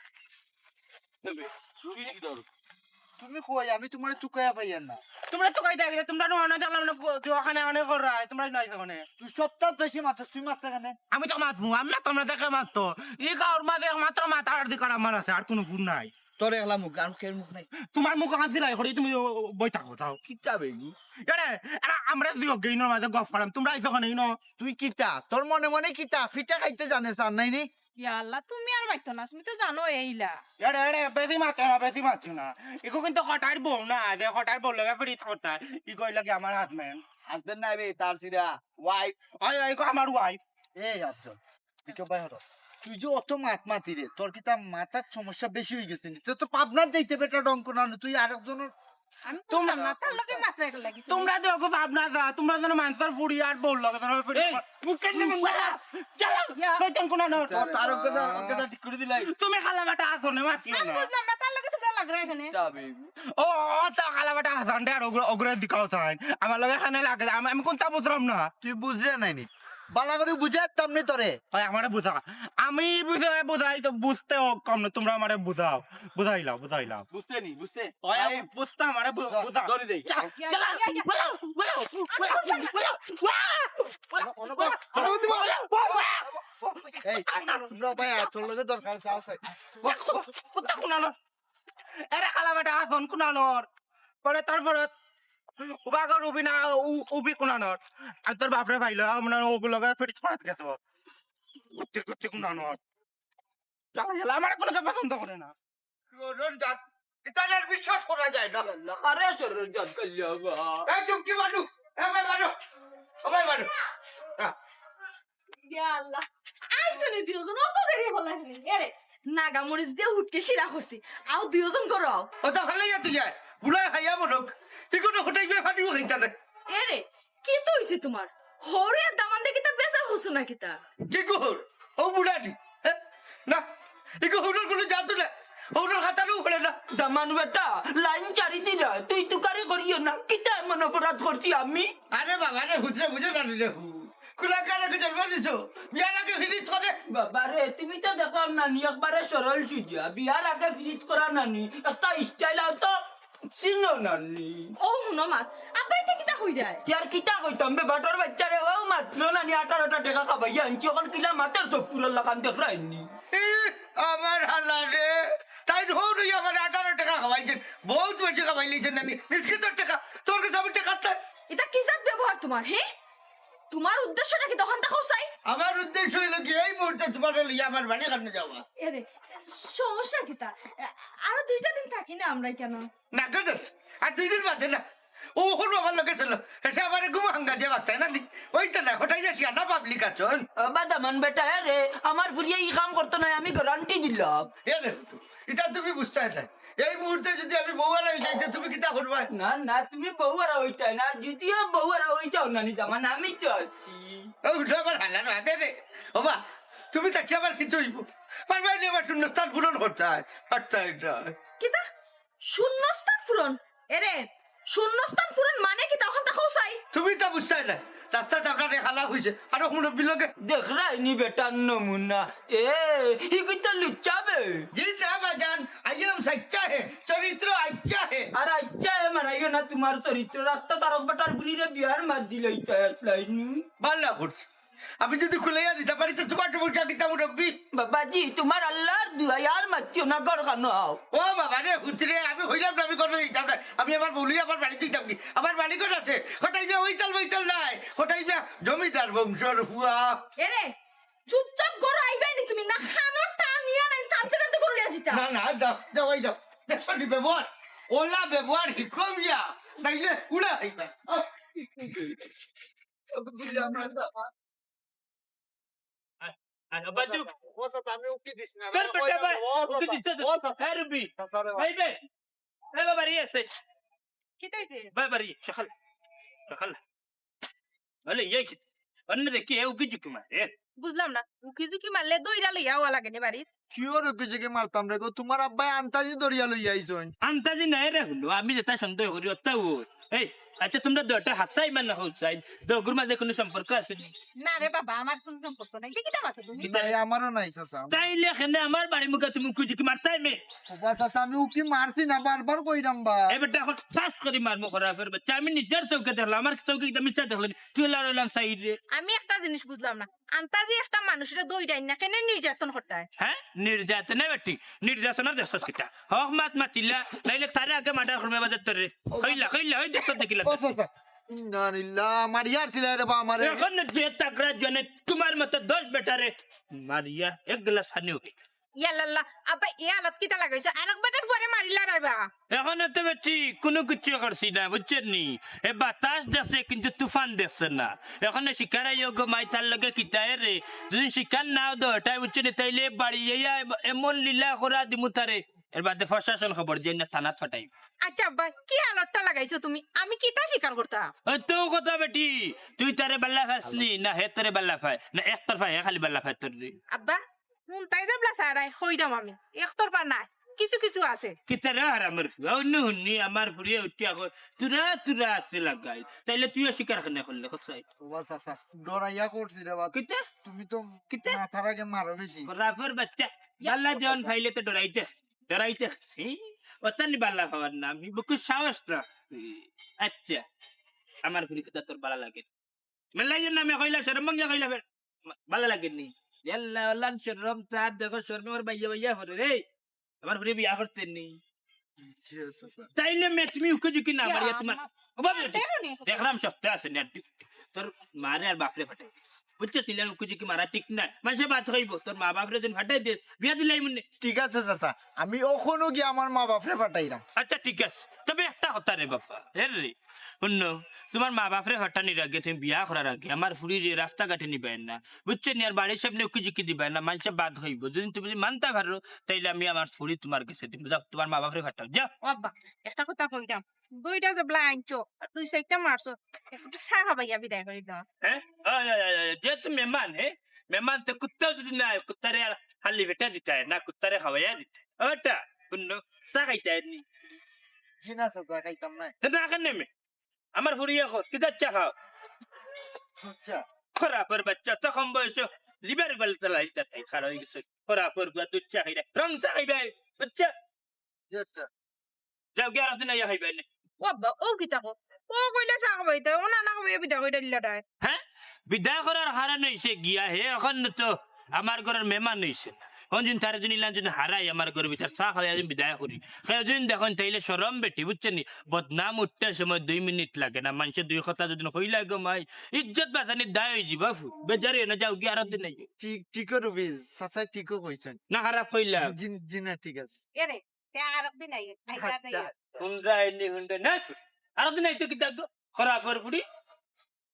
তুমি কই, আমি তুমারে তুকাইয়া পাইয়ার না। তুমরা তো কইতা গেলে, তুমরা নো না দেখলাম না, দোকানে অনেক করায়, তুমরা নাই দোকানে। তুই সবতা বেশি মাতস, তুই মাতরা কেনে? আমি তো মাতমু, আমি মাততাম না, দেখে মাততো। ই গাঁওর মাঝে একমাত্র মাতার অধিকার আমার আছে, আর কোনো গুণ নাই। তোর একলা মুখ, আর কেউর মুখ নাই। তুমার মুখ হাসি লাই করি, তুমি বই থাকো, থাও। কিতা বেগু? এরে, এরা আমরা দিও গেইনর মাঝে গফ করাম, তুমরা আইছো কেনে ইনো? তুই কিতা? তোর মনে মনে কিতা? ফিটা খাইতে জানে চার নাই নি? ইয়া আল্লাহ, তুমি আর মাইতো না, তুমি তো জানো এইলা। এরে, এরে, বেশি মাতছো না, বেশি মাতছো না। ইগু কিন্তু কটাইর বউ না, যে কটাইর বউ লগে ফিরিত করতা, ইগু অইলো কি আমার husband। Husband নাই বে, তার সিরা, wife। ওই, ওই, ইগু আমার wife। এই আফজল, তুই কেউ ভাই হলো। তুই যে অত মাত মাতি রে, তোর কিতা মাথার সমস্যা বেশি অইগেছে নি? তোর তো পাবনাত যাইতে বেটা ডঙ্ক না, তুই আরেকজনের আমি বুঝলাম না, তার লগে মাতরা কেনে লাগি তুমি? তুমরা তো খুব ভাবনা যা, তুমরা যেন মানসার ফুড়ি আর বউর লগে যেন ফিরি। এই, মুখে নিয়ে মুখ যা। চলো, ইয়া। কইতাম কোন না। তার, তার অজ্ঞতা, অজ্ঞতা ঠিক করে দিলাই। তুমি খালা বেটা আছো না, মাতিও আমি না। বুঝলাম না, তার লগে তুমরা লাগরা এখানে। তা বেগু। ও, ও, তা খালা বেটা আসান দে, আর ওগুলো, ওগুলো দিকাও চাই। আমার লগে এখানে লাগে, আমি, আমি কোনটা বুঝলাম না। তুই বুঝরে নাই নি? বালা করি বুঝাইতাম নি তোরে। ওই আমারে বুঝা। আমি বুঝা-, বুঝাই তো বুঝতে অক্ষম না, তোমরা আমারে বুঝাও। বুঝাইলাও, বুঝাইলাও। বুঝতে নি, বুঝতে? ওই আমি বুঝতাম, আমারে বু-, বুঝা। ধরি দেই। এই, তোমরা ভাই, তোর লগে দরকার আছে, আও সাইড। কুত্তা কুনানোর। এরে কালা বেটা, আসন কুনানোর। পরে তারপরে উবাগর উবি না, উ-, উবি কুনানোর। আর তোর বাপরে পাইলো, আমরা ওগুলো লগে ফিটিং করাত গেছে। কুত্তি, কুত্তি কুনানোর। জ্বালা, জ্বালা, আমার কোনো পছন্দ করে না। চোরের জাত, ইতানের বিশ্বাস করা যায় না। আরে চোরের জাত কইলে হবা। এই চুপ, কি মানু? এ ভাই মানু। ও ভাই মানু। হ্যাঁ। ইয়া আল্লাহ। আইছো নি দুইজন, অত দেরি হলো কেনে? এরে, নাগা মরিচ দিয়া হুটকে শিরা করছি। আও দুইজন করো আও। ও তো ভালোই আছে যায়। বুড়ায় খাইয়া মরক। তুই কোনো হোটেল গিয়ে ফাটিও খাইতা না। এরে, কিতা অইছে তোমার? হউরে আর দামান্দে কিতা বেজার অইছো না কিতা? কি কর? ও বুড়া নি? হ্যাঁ? না, ইগো হউরর কোনো জাত না। হউরর খাতারও পড়ে না। দামান বেটা, লাইন চারি দিরা, তুই তুকারি করিও না। কিতা এমন অপরাধ করছি আমি? আরে বাবা রে, হুজরে বুঝে না রে হু। কুলাকারে কে জন্ম দিছো? বিয়ার আগে ফিরিত করে। বাবা রে, তুমি তো দেখো না নি, একবারে সরল সুজা। বিয়ার আগে ফিরিত করা না নি, একটা স্টাইল আও তো। চিনো না নি? ও হুনো মাত, আব্বাই তো কিতা কইরায়? তে আর কিতা কইতাম বে, বাটর বাচ্চা রে, ও মাত্র না নি আঠারোটা টেকা খাবাইয়া আনছি, অখন কিলা মাতের তো পুরো লাগান দেখরায় নি। এ, আমার হালা রে, তাইন হউরই আমার আঠারো টেকা খাবাইছেন, বহুত বেশি খাবাই লইছেন নানি, মিসকিতর টেকা, তোর কাছে আমি টেকা চাই। ইতা কি জাত ব্যবহার তোমার, হে? তোমার উদ্দেশ্যটা কিতা অখানতা কও চাই? আমার উদ্দেশ্য অইলো কি, এই মুহূর্তে তোমারে লইয়া আমার বাড়ি খানো যাওয়া। এরে, সমস্যা কিতা? আরো দুইটা দিন থাকি না আমরা কেনে? না গো দোস্ত, আর দুই দিন বাদে না। ও হলো আমার লগে চলো। এসে আবার ঘুম হাঙ্গা দিয়ে বাঁচতায় না নি। ওই তো না, ওটাই না শিয়ানা পাবলিক আছন। ও বাদামান বেটা, এ রে, আমার ফুরিয়ে ই কাম করতো না, আমি গ্যারান্টি দিলাম। এ রে, ইতা তুমি বুঝতায় না। এই মুহূর্তে যদি আমি বউ আর হই যাইতে, তুমি কিতা করবায়? না, না, তুমি বউ আর হইতায় না, আর যদিও বউ আর হইতাও না নি, জামান আমি তো আছি। ও উঠো আবার হালা না দে রে। ও বা, তুমি তাকে আবার কিছু হইব। পারবায় নি আমার শূন্যস্থান পূরণ করতায়। পারতায় না। কিতা? শূন্যস্থান পূরণ? এরে, শূন্যস্থান পূরণ মানে কিতা? অখানতা কও চাই। তুমি তো বুঝতায় না। রাস্তাত আপনার এক হালা হইছে, আরো মুরব্বী লগে। দেখরায় নি বেটার নমুনা। এ, হি কিতা লুচ্চা বে? জি না বাজান, আইয়াম সাচ্চা হে, চরিত্র আচ্ছা হে। আর আচ্ছা হে মারাইও না তোমার চরিত্র। রাস্তাত আরক বেটার ফুরিরে বিয়ার মাত দিলে ইতা এতলাই নি। বালা করছে। আমি যদি খুলাইয়া দিতে পারি তো তোমার সমস্যা কিতা মুরব্বী? বাবাজি, তোমার আল্লাহর দোয়াই আর মাতিও না, ঘর খানো আও। ও বাবা রে, হুজরে, আমি কইলাম না আমি ঘরে যাইতাম না। আমি আমার বউ লইয়া আমার বাড়ি যাইতাম কি? আমার বাড়ি ঘর আছে। কটাই মিয়া ওইতাল বইতাল নাই। কটাই মিয়া জমিদার বংশর ফুয়া। এরে, চুপচাপ ঘরো আইবায় নি তুমি, না খানোর টান নিয়া নাই, টানতে টানতে ঘরো লইয়া যিতা। না, না, যাও, যাও, ওই যাও। দেখছো নি ব্যবহার? ওলা ব্যবহার হিকো মিয়া। তাইলে উড়া আইবা। আহ। আরে, আরে, বাজু। ও চাচা, আমি উকি দিস না। তোর বেটা ভাই, ও উকি চাচা, দিছে তো। ও চাচা। হ্যাঁ, রুবি। চাচা রে। ভাই বে। এ বাবা, রে আছে। কিতা অইছে? বাবা, রে, সকাল। সকাল। আরে, এই কি? অন্য দেখি, এ উকি ঝুঁকি মারে। বুঝলাম না। উকি ঝুঁকি মারলে দইরা লইয়া আওয়া লাগে নি বাড়িত? কিওর উকি ঝুঁকি মারতাম রে গো? তোমার আব্বায় আন্তাজি ধরিয়া লইয়া আইছইন। আন্তাজি নাই রে হুনো, আমি যেটা সন্দেহ করি, ওটাও ওই। এই, আচ্ছা, তোমরা দুইটা হাছাই মানে হউছাই, দুইগুর মাঝে কোনো সম্পর্ক আছে নি? না রে বাবা, আমার কোনো সম্পর্ক নাই। তুই কিতা মাতো তুমি? নাই, আমারও নাই, চাচা। তাইলে কেনে আমার বাড়ি মুখে তুমি উকি ঝুঁকি মারতায় মে? ও বা চাচা, আমি উকি মারছি না, বারবার কইরাম বা। এ বেটা, এখন ঠাস করি মারমু খরাফের বাচ্চা। আমি নিজর চউখে দেখলাম, আমার চউখে কিতা মিছা দেখলে নি? তুই লাড়ো লাম সাইড রে। আমি একটা জিনিস বুঝলাম না, আন্তাজি একটা মানুষরে দইরাইন না, কেনে নির্যাতন করতায়? হ্যাঁ, নির্যাতনে বেটি, নির্যাতনের দেখছস কিতা? হক মাত মাতিলা, নাইলে তারে আগে মার্ডার করবে বাজার তোরে। কইলা, কইলা, ওই দেখছস দেখিলা। ও চাচা, ইন্না লিল্লাহ, মারিয়ার ছিলা রে বা আমারে। এখন দুই তাকড়া জনে তোমার মতো দশ বেটারে মারিয়া এক গ্লাস পানি উঠে। ইয়াল্লাল্লাহ, আব্বা, ই হালত কিতা লাগাইছো? আরক বেটার পরে মারিলা রাইবা। এখন তো বেটি কোনো কিছু করছি না, বুঝছেন নি? এ বাতাস দেখছে কিন্তু তুফান দেখছে না। এখন শিকার আইও গো মাই তার লগে কিতায় রে। যদি শিকার নাও দো, এটাই বুঝছেন নি? তাইলে বাড়ি যাইয়া এম-, এমন লীলা করা দিমু তারে। এর বাদে প্রশাসন খবর দিয়ে না থানাত ফাটাই। আচ্ছা আব্বা, কি হালতটা লাগাইছো তুমি? আমি কিতা শিকার করতাম? ওই তো কথা বেটি, তুই তারে বাল্লা ফাসনি না হে তোরে বাল্লা ফায়? না একতরফা হে খালি বাল্লা ফায় তোর রে। আব্বা, হুনতায় যাবলা সারাই কইরাম আমি, একতরফা নাই। কিছু কিছু আছে। কিতা রে হারামর ফুয়া? অন্য হুননি আমার ফুড়িয়ে উঠি আগো তুরা তুরা আছে লাগাই। তাইলে তুইও স্বীকার কেনে করলে, কোথায়? ও বা চাচা, ডরাইয়া করছি রে বা। কিতা? তুমি তো কিতা? মাথার আগে মারো বেশি। খরাফর বাচ্চা। বালা জন পাইলে তো ডরাইতে, ডরাইতে। হি? অতানি বালা হওয়ার নাম, হি বুকু সাহস না। হি, আচ্ছা, আমার ফুড়ি কিতা তোর বালা লাগে? মেলাইয়ের নামে কইলা, শরম ভঙ্গিয়া কইলা, ফের বালা লাগে নি? ইয়াল্লা, ওলান শরম, তার দেখো শরমে ওর বাইয়া বাইয়া হরে রে। আমার ফুড়ি বিয়া করতে নি। জি, চাচা। তাইলে মে তুমি উকি ঝুঁকি না ইয়া, মারিয়া তোমার আমার ও বাবা, দেখো নি। দেখলাম সপ্তাহ আছে নি আর তুই। তোর মারে আর বাপরে ফাটাই। বুঝছো, তিলে উকি ঝুঁকি মারা ঠিক না। মানষে বাদ খাইব, তোর মা বাপরে দিন ফাটাই দে, বিয়া দিলাই মনে। ঠিক আছে চাচা, আমি অখনো গিয়া আমার মা বাপরে ফাটাইরাম। আচ্ছা, ঠিক আছে, তবে একটা কথা রে বাবা, হে রে, হুনো, তোমার মা বাপরে ফাটানির আগে, তুমি বিয়া করার আগে আমার ফুড়িরে রাস্তাঘাটে নিবায় না, বুঝছো নি? আর বাড়ির সামনে উকি ঝুঁকি দিবায় না, মানষে বাদ খাইব। যদি তুমি যদি মানতা পারো, তাইলে আমি আমার ফুড়ি তোমার কাছে দিব। যাও, তোমার মা বাপরে ফাটাও, যাও। ও আব্বা, একটা কথা কইতাম, দুইটা জবলা আনছো, আর দুই চাইরটা মারছো, একটু চা খাবাইয়া বিদায় করি দাও। হ্যাঁ? ওই, ওই, ওই, ওই, যেহেতু মেহমান, হ্যাঁ? মেহমান তো কুত্তাও যদি না হয়, কুত্তারে আর খালি পেটা দিতে হয় না, কুত্তারে খাওয়াইয়া দিতে হয়। ওটা, হুনো, চা খাইতে হয় নি? জি না, চাচা, খাইতাম না। তো না কেন নেমে? আমার ফুড়ি এখন, কিতার চা খাও? আচ্ছা। খরাফর বাচ্চা, তো কম বয়স, লিভার বেলতে লাগি তাতে খারাপ হয়ে গেছে। খরাফর গুয়া দুধ চা খাইরা, রং চা খাইবে, বুঝছো? জি, আচ্ছা। যাও গিয়া আরেকদিন আইয়া খাইবে নে। ও আব্বা, ও কিতা কও? ও কইলে চা খাবাইতে, ও না না খাবাইয়া বিদায় করি দিলা তাই। হ্যাঁ? বিদায় করার কারণ হইছে গিয়া, হে এখন তো আমার ঘরর মেহমান হইছে। কোন দিন তারে দিন ইলান দিন হারাই আমার ঘরর ভিতর চা খাওয়াইয়া দিন বিদায় করি। কেউ দিন দেখইন তাইলে শরম বেটি, বুঝছো নি? বদনাম উঠতে সময় দুই মিনিট লাগে না। মানষে দুই কথা যদি কইলা গো মাই, ইজ্জত বাঁচানির দায় হই যিবা ফু। বেজার হইও না, যাও গিয়া আরেকদিন আইও। ঠিক, ঠিকও রবি, চাচায় ঠিকও কইছইন। না খারাপ কইলাম? জি, জি না, ঠিক আছে। এরে, তে আরেকদিন আই, আই, আই, আচ্ছা। আই। হুন্ডা আইনি, হুন্ডা না, আরেকদিন আইতো কিতা গো? খরাফর ফুড়ি,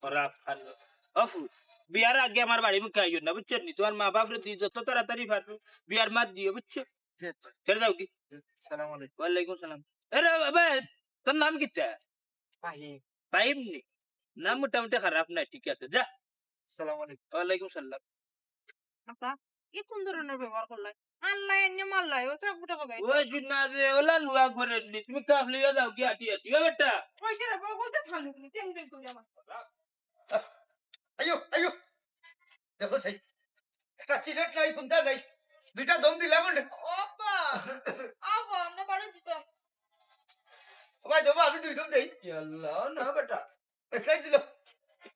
খরাফ খালো। অফু, বিয়ার আগে আমার বাড়ি মুখে আইও না, বুঝছো নি? তোমার মা বাপরে দি যত তাড়াতাড়ি পারো, বিয়ার মাত দিও, বুঝছো? জি, আচ্ছা। ছেড়ে দাও কি? সালাম আলাইকুম। ওয়ালাইকুম সালাম। এরে বাবা, তোর নাম কিতা? ফাহিম। ফাহিম নি? নাম মোটামুটি খারাপ না, ঠিক আছে, যা। সালাম আলাইকুম। ওয়ালাইকুম সালাম। আপা, ই কোন ধরনের ব্যবহার করলাই? আল্লাহ এনে মাল্লাই, ও চাকু টাকা পাই। ওই জুনা রে, ওলা লুয়া করে নি, তুমি কাপ লইয়া যাও কি আটি আটি, ও বেটা? পয়সা রে, বউ বলতে ভালো নি, টেন টেন করে আমার। আইও, আইও। দেখো সেই, একটা সিগারেট নাই, কোনটা নাই, দুইটা দম দিলাম না। ও আপা, আবো, আমরা বাড়ি দিতাম। ভাই, দেবো, আমি দুই দম দেই। ইয়াল্লা, না বেটা। এ, সাইড দিল।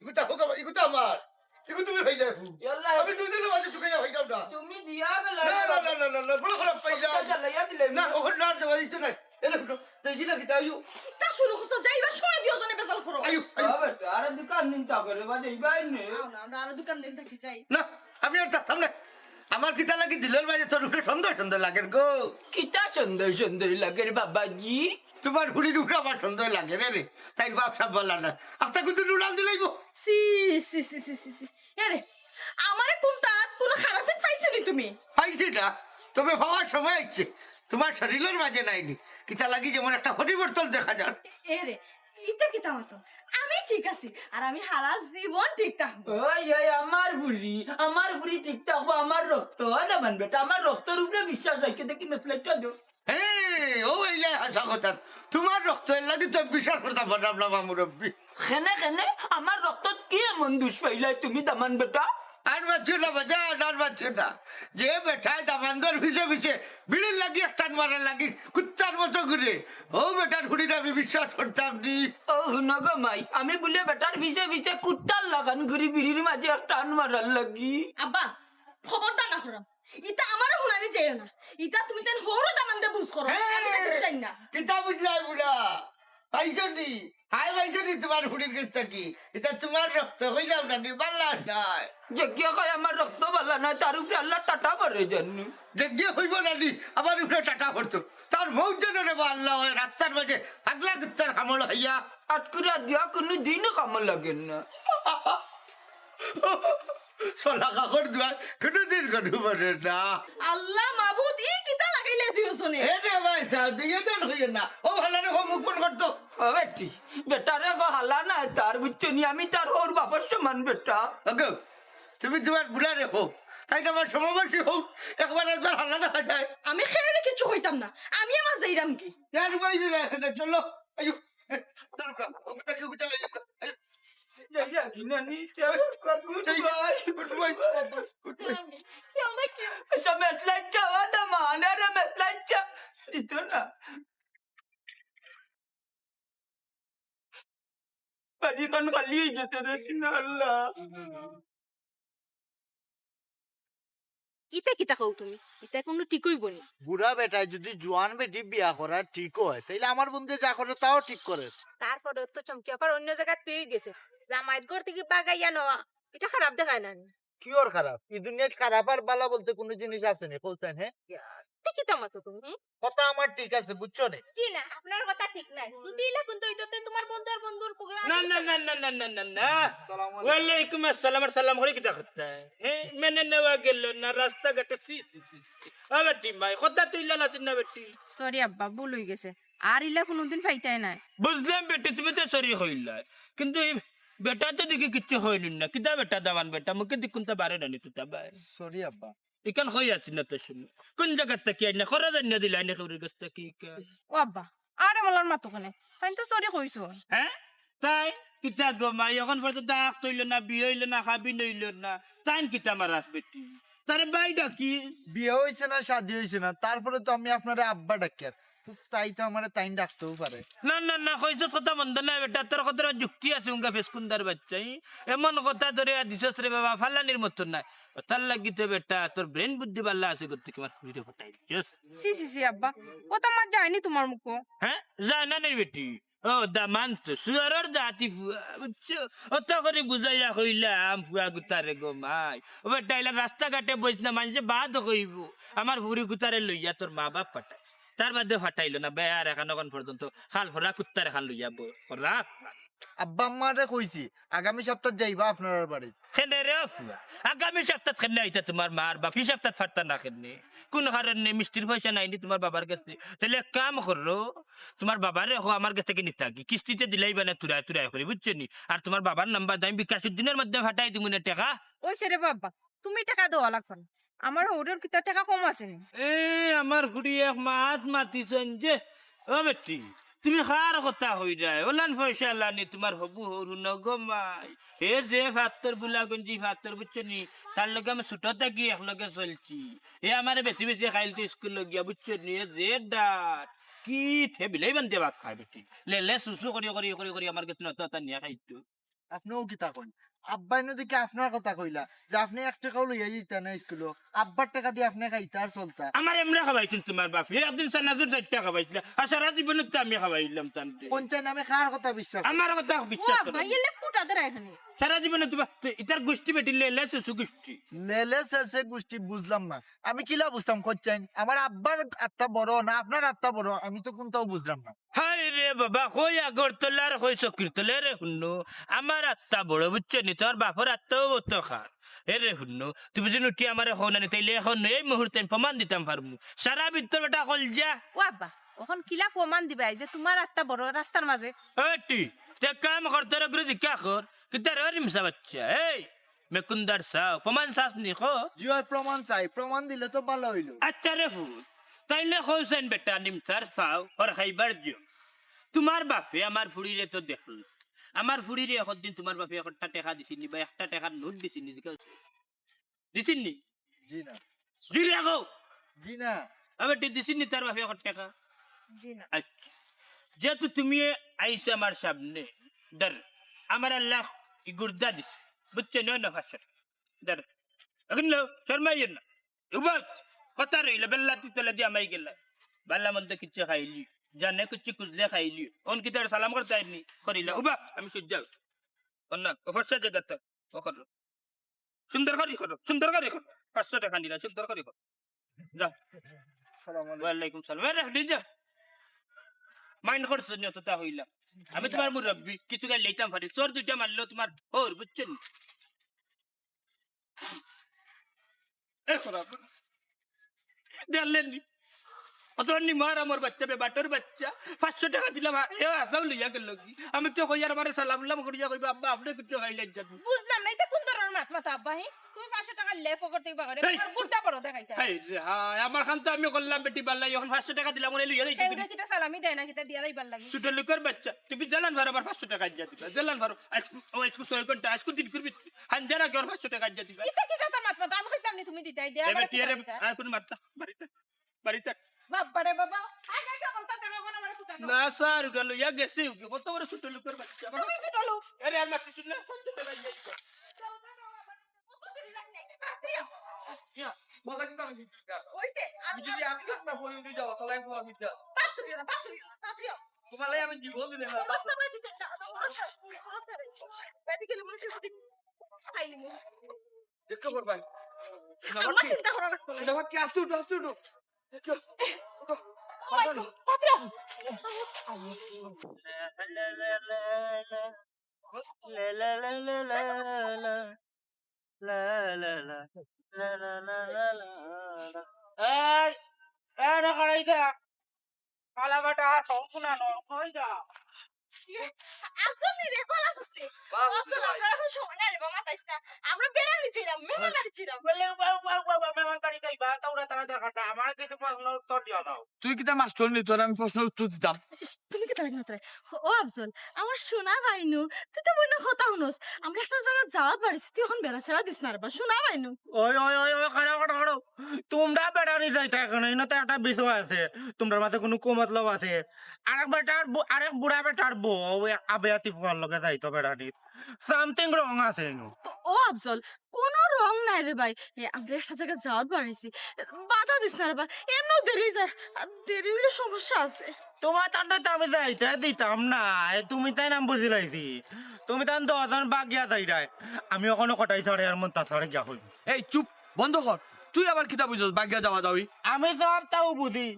ইগুতা হোক আমার, ইগুতা আমার। ইগু তুমি ভাই যাও। ইয়াল্লা। আমি দুই দিনের মাঝে চুকে যাও, ভাই যাও না। তুমি দিয়া গেলা না, রে না, বাবা। না, না, না, না, বড় খারাপ পাই যাও। কথা চালাইয়া দিলে না, না। ওখানে না, দেওয়া দিত না। এরে, দেখি না, কিতা আইও। কিতা শুরু করছো? যাইবা, সময় দিও, জনে বেজাল করো। আইও, আইও। বাবা, আরে দোকান দিন তা করে, বাজে, ইবাই নে। আও না, আমরা আরো দোকান দিন থাকি যাই। না, আমি আর থাকতাম না। আমার কিতা লাগি দিলর মাঝে তোর উপরে সন্দেহ সন্দেহ লাগের গো। কিতা সন্দেহ সন্দেহ লাগের বাবাজি? তোমার ফুড়ির উপরে আমার সন্দেহ লাগে রে রে। তাই বাপ সাপ বলা না। আস্তা কিন্তু নুডাল দিলাইব। সি, সি, সি, সি, সি, সি। এরে, আমারে কোন তাত কোনো খারাপিত পাইছো নি তুমি? পাইছি না, তবে পাওয়ার সময় আইছে। তোমার শরীরের মাঝে নাইনি। কিতা লাগি যেমন একটা পরিবর্তন দেখা যার। এরে, ইতা কিতা মাতো? আমি ঠিক আছি, আর আমি হারা জীবন ঠিক থাকবো। ওই, ওই, আমার বুড়ি, আমার বুড়ি ঠিক থাকবো, আমার রক্ত, ও দামান বেটা, আমার রক্তর উপরে বিশ্বাস রাখে দেখি মেসলেটটা দেও। হে, ও এইলাই হাছা কথা। তোমার রক্ত এর লাগি তো বিশ্বাস করতাম পারলাম না, মা মুরব্বি। কেনে, কেনে? আমার রক্তত কি এমন দুষ পাইলাই তুমি, দামান বেটা? আর বাঁচিও না, বাজান, আর বাঁচিও না। যে বেটায় দামান্দর পিছে পিছে বিড়ির লাগি এক টান মারার লাগি কুত্তার মতো ঘুরে, ও বেটার ফুড়ির আমি বিশ্বাস করতাম নি। ও হুনো গো মাই, আমি বুলে বেটার পিছে পিছে কুত্তার লাখান ঘুরি বিড়ির মাঝে এক টান মারার লাগি। আব্বা, খবরদার না করো। ইতা আমারে হুনানি যাইও না। ইতা তুমি তাইন হউরও দামান্দে বুঝ করো। হ্যাঁ। আমি তো বুঝাই না। কিতা বুঝলাই বুড়া? পাইছো নি? হাই পাইছো নি তোমার ফুড়ির গেছ থাকি? ইতা তোমার রক্ত, কইলাম না নি, বালা নাই। যেগিয়ে কয় আমার রক্ত বালা নাই, তার উপরে আল্লাহ টাটা পড়ে জানি। যেগিয়ে কইব না নি, আমার উপরে টাটা পড়তো। তার মৌত যেন রে বা আল্লাহ হয়, রাস্তার মাঝে পাগলা কুত্তার হামল হইয়া। আটকুরার দিয়া কোনো দিনও কামড় লাগে না। সলা কাকর দুয়ার কোনোদিন গরু মরে না। আল্লাহ মাবুদ, ই কিতা লাগাইলে দুইজনে? এ রে ভাই সাহেব, দুইজন হইয়ে না। ও ভালা রে, ও মুখ বন্ধ করতো। ও বেটি, বেটারে গো হালা না, তার বুঝছো নি, আমি তার ওর বাবার সমান বেটা। ওগো, তুমি তোমার বুড়া রে হো, তাই না, আমার সমবয়সী হোক, একবার একবার হাল্লা দেখা যায়। আমি খেয়ে কিচ্ছু কইতাম না, আমি আমার যাইরাম কি। ইয়ার বাইরে না, না, চলো, আইও, চলো, কা, কা, কা, কা, আইও, আইও। এই, এই, এই, নানি, এই, গুড এই, bye. Good bye, good bye. আচ্ছা, মেসলাইটটা, ও দা মা, না রে, মেসলাইটটা। দিত না। বাড়িখান খালি হয়ে যেতে দিস না, আল্লাহ। ইতা কিতা কও তুমি? ইতা কুনু ঠিক অইবো নি। বুড়া বেটায় যুদি জোয়ান বেটি বিয়া করার ঠিক অয়, তাইলে আমার বন্ধু যা করে তাও ঠিক করে। তারপরে তো চমকি অফার অন্য জাগাত পেয়ে গেছে। জামাইর ঘর থাকি বাগাইয়া নেওয়া, ইটা খারাপ দেখায় না নি? কি ওর খারাপ? ই দুনিয়াত খারাপ আর বালা বলতে কুনু জিনিস আছে নি, কও চাইন, হ্যাঁ? ইয়া, তে কিতা মাতো তুমি, হুম? কথা আমার ঠিক আছে, বুঝছো নি? জি না, আপনার কথা ঠিক নাই। যুদি ইলা কুনু অইতো, তে তোমার বন্ধু আর বন্ধুর পুকুরে না, না, না, না, না, না, না, না। আসসালামু আলাইকুম। ওয়ালাইকুম আসসালাম, আর সালাম করে কিতা করতে? হ্যাঁ, মেনে নেওয়া গেল না, রাস্তাঘাটে ছি, ছি, ছি, ছি। ও বেটি মাই, কথা তুই লালাতিন না বেটি। সরি আব্বা, ভুল হয়ে গেছে। আর ইলা কোনোদিন পাইতাই নাই। বুঝলাম বেটি, তুমি তো সরি কইলা, কিন্তু এই বেটা তো দেখি কিচ্ছু হইল না। কিতা বেটা দামান বেটা, মুখে দি কুনটা বারে না নি তুতা বারে। সরি আব্বা। ইখান কই আছি না তো শুনো। কোন জায়গার থাকি আইনা খরা জানিয়া দিলাই না কেউর গেছ থাকি ইখান। ও আব্বা, আরে মলার মাতো কেনে? তাই তো সরি কইছো। হ্যাঁ? তাই কিতা গো মাই, এখন পর্যন্ত আখ তৈল না, বিয়ে হইল না, হাবিন হইল না। তাইন কিতা মারাস বেটি? তারে বাই ডাকি। বিয়ে হইছে না, শাদি হইছে না, তারপরে তো আমি আপনারে আব্বা ডাকি আর। তো তাই তো আমারে তাইন ডাকতেও পারে। না, না, না, কইছস কথা মন্দ না বেটা, তোর কথার যুক্তি আছে, উঙ্গা ফেসকুন্দার বাচ্চাই। এমন কথা ধরে আর দিছস রে বাবা, ফালানির মতো নাই। তার লাগি তো বেটা, তোর ব্রেন বুদ্ধি বালা আছে, করতে কি আমার ফুরিরে ফটাই দিছস? সি, সি, সি, আব্বা, ও তো আমার যায়নি তোমার মুখো। হ্যাঁ, যায় না নাই বেটি। ও, দামান তো, শুয়ারর জাতি ফুয়া, বুঝছো? অত করি বুঝাইয়া কইলাম, ফুয়া গুতারে গো মাই। ও বেটা, ইলা রাস্তাঘাটে বইস না, মানষে বাদ কইবো। আমার ফুরি গুতারে লইয়া তোর মা বাপ ফাটায়। তার বাদে ফাটাইল না, বেয়ার এখন এখন পর্যন্ত খাল ফরা কুত্তার খাল লইয়া বই। ফরা। আব্বা আম্মারে কইছি, আগামী সপ্তাহ যাইবা আপনার বাড়ি। কেনে রে ফুয়া? আগামী সপ্তাহ কেনে আইতা তোমার মার বাপ? ই সপ্তাহ ফারতা না কেনে? কোন কারণে মিষ্টির পয়সা নাইনি তোমার বাবার গেছে? তাইলে এক কাম করো, তোমার বাবারে কও আমার গেছ থাকি নিতা কি, কিস্তিতে দিলাইবা না তুরায় তুরায় করি, বুঝছো নি? আর তোমার বাবার নাম্বার আমি বিকাশ উদ্দিনের মাধ্যমে ফাটাই দিমু নে টেকা। ওই সে রে বাবা, তুমি টেকা দেওয়া লাগবে না। আমার হউরর কিতা টেকা কম আছে নি? এ, আমার ফুড়ি এক মাত মাতিছইন যে, ও বেটি, তুমি কার কথা কইরায়? ওলান পয়সা লানি তোমার হবু হউর নগো মাই। হে যে ফাত্তর বুলাগঞ্জি ফাত্তর, বুঝছো নি? তার লগে আমি ছোট থাকি একলগে চলছি। হে আমারে বেশি বেশি খাইলতো স্কুল লগিয়া, বুঝছো নি? হে যে ডাট, কি হে বিলাই বান্ধে ভাত খায় বেটি। লেলে সুসু করি করি করি করি আমার গেছে নত নিয়া খাইতো। আপনেও কিতা কইন? আব্বাই না দেখি আপনার কথা কইলা যে আপনে এক টেকাও লইয়া যাইতা না স্কুলো, আব্বার টেকা দি আপনে খাইতা আর চলতা। আমার এমনে খাওয়াইছইন তোমার বাপে, একদিন চানাচুর চাইরটা খাওয়াইছিলা, আর সারা জীবনে তো আমি খাওয়াইলাম তানরে। কোন চাই নামে কার কথা বিশ্বাস? আমার কথা ও বিশ্বাস করো। আব্বা, ইলে কুটা ধরে এখানে। সারা জীবনে তোমার ইতার গুষ্টি বেটি লেলে সুসু গুষ্টি। লেলে সেসে গুষ্টি বুঝলাম না। আমি কিলা বুঝতাম কইছইন? আমার আব্বার আত্মা বড় না আপনার আত্মা বড়, আমি তো কোনটাও বুঝলাম না। হায় রে বাবা, কই আগরতলা আর কই চকিরতলা রে হুনো। আমার আত্মা বড়, বুঝছো নি? তোমার বাপর আত্মাও বড় খার। এ রে হুনো, তুমি যদি উঠি আমারে কও না নি, তাইলে এখন এই মুহূর্তে আমি প্রমাণ দিতাম পারমু। সারা ভিতর বেটা কলজা। ও আব্বা, এখন কিলা প্রমাণ দিবা এই যে তোমার আত্মা বড় রাস্তার মাঝে? এটি, তে কাম করতে রে গুরু জিজ্ঞা কর। কিতা রে রিমসা বাচ্চা? এই, মেকুন্দার চাও, প্রমাণ চাস নি কো? জি অয়, প্রমাণ চাই, প্রমাণ দিলে তো ভালা অইলো। আচ্ছা রে ফুত, তাইলে কইছইন বেটা নিমসার চাও, হর খাইবার দিও। তোমার বাপে আমার ফুড়িরে তো দেখল। আমার ফুড়িরে একদিন তোমার বাপে একটা টেকা দিছিল নি বা একটা টেকার নোট দিছিল নি, জিকাও দিছিল নি? জি না। জি রে গো। জি না। আবার দিছিল নি তার বাপে এক টেকা? জি না। আচ্ছা, যেহেতু তুমি আইছো আমার সামনে, ধর, আমার আল্লাহ ই গুর্দা দিছে, বুঝছো? নয় না পাঁচশো। ধর, এখন লো, শর্মাইও না। উবাক, কথা রইল, বেল্লাতি তলে দিয়া মাই গেলা। বালা মন্দ কিচ্ছু খাইলি, জানে কিচ্ছু খুঁজলে খাইলি। অন কি তার সালাম করতে আইনি? করিলা, উবাক, আমি সহ্য। অন না, ও ফর্সা জায়গা তো, ও করো। সুন্দর করি করো, সুন্দর করি করো। পাঁচশো টেকা নিলা, সুন্দর করি করো। যাও। আসসালামু আলাইকুম। ওয়ালাইকুম সালাম। এ রে, নিজে। মাইন্ড করছো নি অতটা হইলা। আমি তোমার মুরব্বি, কিছু গাইলে এইতাম পারি। চোর দুইটা মারলো তোমার হউর, বুঝছো নি? এ খরাপ। দেখলেন নি? তোর নি মার আমার বাচ্চা, বেবাটর বাচ্চা। পাঁচশো টেকা দিলাম, এ আসাও লইয়া গেল কি? আমি তো কইয়ার আমারে সালাম উলাম করিয়া কইবা, "আব্বা, আপনে কিছু খাইলেন যান।" বুঝলাম না, ইটা কোন ধরনের মাত মাতো আব্বা, হি? তুমি পাঁচশো টেকা লেফো করতে পারো, এই! তোমার বুড়টা বড় দেখাইতা। এই রে, হায়, আমার খান তো আমি করলাম বেটি বাল্লাই, এখন পাঁচশো টেকা দিলাম, ওরে লইয়া যাইতে কেউ দিন। কিতা সালামি দেয় না, কিতা দিয়া যাইবার লাগি? ছোট লোকের বাচ্চা, তুমি জানান পারো আবার পাঁচশো টেকা দিয়া দিবা, জানান পারো। আজকে, ও আজকে ছয় ঘন্টা, আজকে দিন করবি, হান জানা কি ওর পাঁচশো টেকা দিয়া দিবা? ইতা কিতা তো মাত মাতো, আমি কইছিলাম নি তুমি দিতাই, দিয়া এ আমার বেটি, এরে, আর কোন মাত না, বাড়িতে, বাড়িতে। বাবা রে বাবা, আগে আগে বলতা দেখো কোন আমার কুটা না স্যার, ওটা লইয়া গেছে, ওকে কত বড় ছোট লোকের বাচ্চা। তুমি ছোট লোক। আরে আর মাটি শুনলে ফোন দিতে পারি। ওইসে, আমি যদি আমি না বলি উঠে যাও, তাহলে আমি বলবো আমি যা। তাড়াতাড়ি না, তাড়াতাড়ি না, তাড়াতাড়ি না। তোমার লাগে আমি জীবন দিলে না। অবস্থা ভাই দিতে না, অবস্থা, অবস্থা ভাই। মেডিকেল মনে হয় খাইলি। দেখতে পারবাই। আমার চিন্তা করা লাগতো না। শোনা, কি আস্তে উঠো, আস্তে উঠো। এই, এই, না, করাই দে। কালা বেটা, আর কম শোনা নয়, কই যা? একদম রে, ভালা আছস নি? বাহ, অফজল, ভাই। আমরা এখন সময় নাই রে, মামা, তাইস না। আমরা বেড়ানি ছিলাম, মেহমান বাড়ি ছিলাম। বলে, "উবা, উবা, উবা, উবা, মেহমান বাড়ি যাইবা, তা ওরা তারা দরকার না, আমার কিছু প্রশ্ন উত্তর দিয়া দাও।" তুই কিতা মাস্টর নি, তোর আমি প্রশ্ন উত্তর দিতাম? ইস, তুমি কিতা লাগে না তোরে? ও আফজল, আমার সোনা ভাইনু, তুই তো মনে কথা হুনস। আমরা একটা জায়গা যাওয়াত বাড়িছি, তুই এখন বেড়া ছেড়া দিস না রে বা, সোনা ভাইনু। ওই, ওই, ওই, ওই, খাড়ো, খাড়ো, খাড়ো। তোমরা বেড়ানি যাইতা কেনে? ইনো তো একটা বিষয় আছে। তোমরার মাঝে কোনো কুমতলব আছে। আরেক বেটার বউ, আরেক বুড়া বেটার বউ, ওই আবেয়াতি ফুয়ার লগে যাইতো বেড়ানি। Something wrong আছে ইনো। ও আফজল, কোনো wrong নাই রে ভাই। এ, আমরা একটা জায়গা যাওয়াত বাড়িছি। বাধা দিস না রে বা। এমনেও দেরি যায়। আর দেরি হইলে সমস্যা আছে। তোমার তান্ডে তো আমি যাইতে দিতাম না। এ, তুমি তাই নাম বুঝিলাইছি। তুমি তান দশ জন বাগিয়া যাইরায়। আমি ওখানে কটাই ছাড়ে আর মন তা ছাড়ে গিয়া হইব। এই চুপ, বন্ধ কর। তুই আবার কিতা বুঝছস বাগিয়া যাওয়া যাওয়ি? আমি সব তাও বুঝি,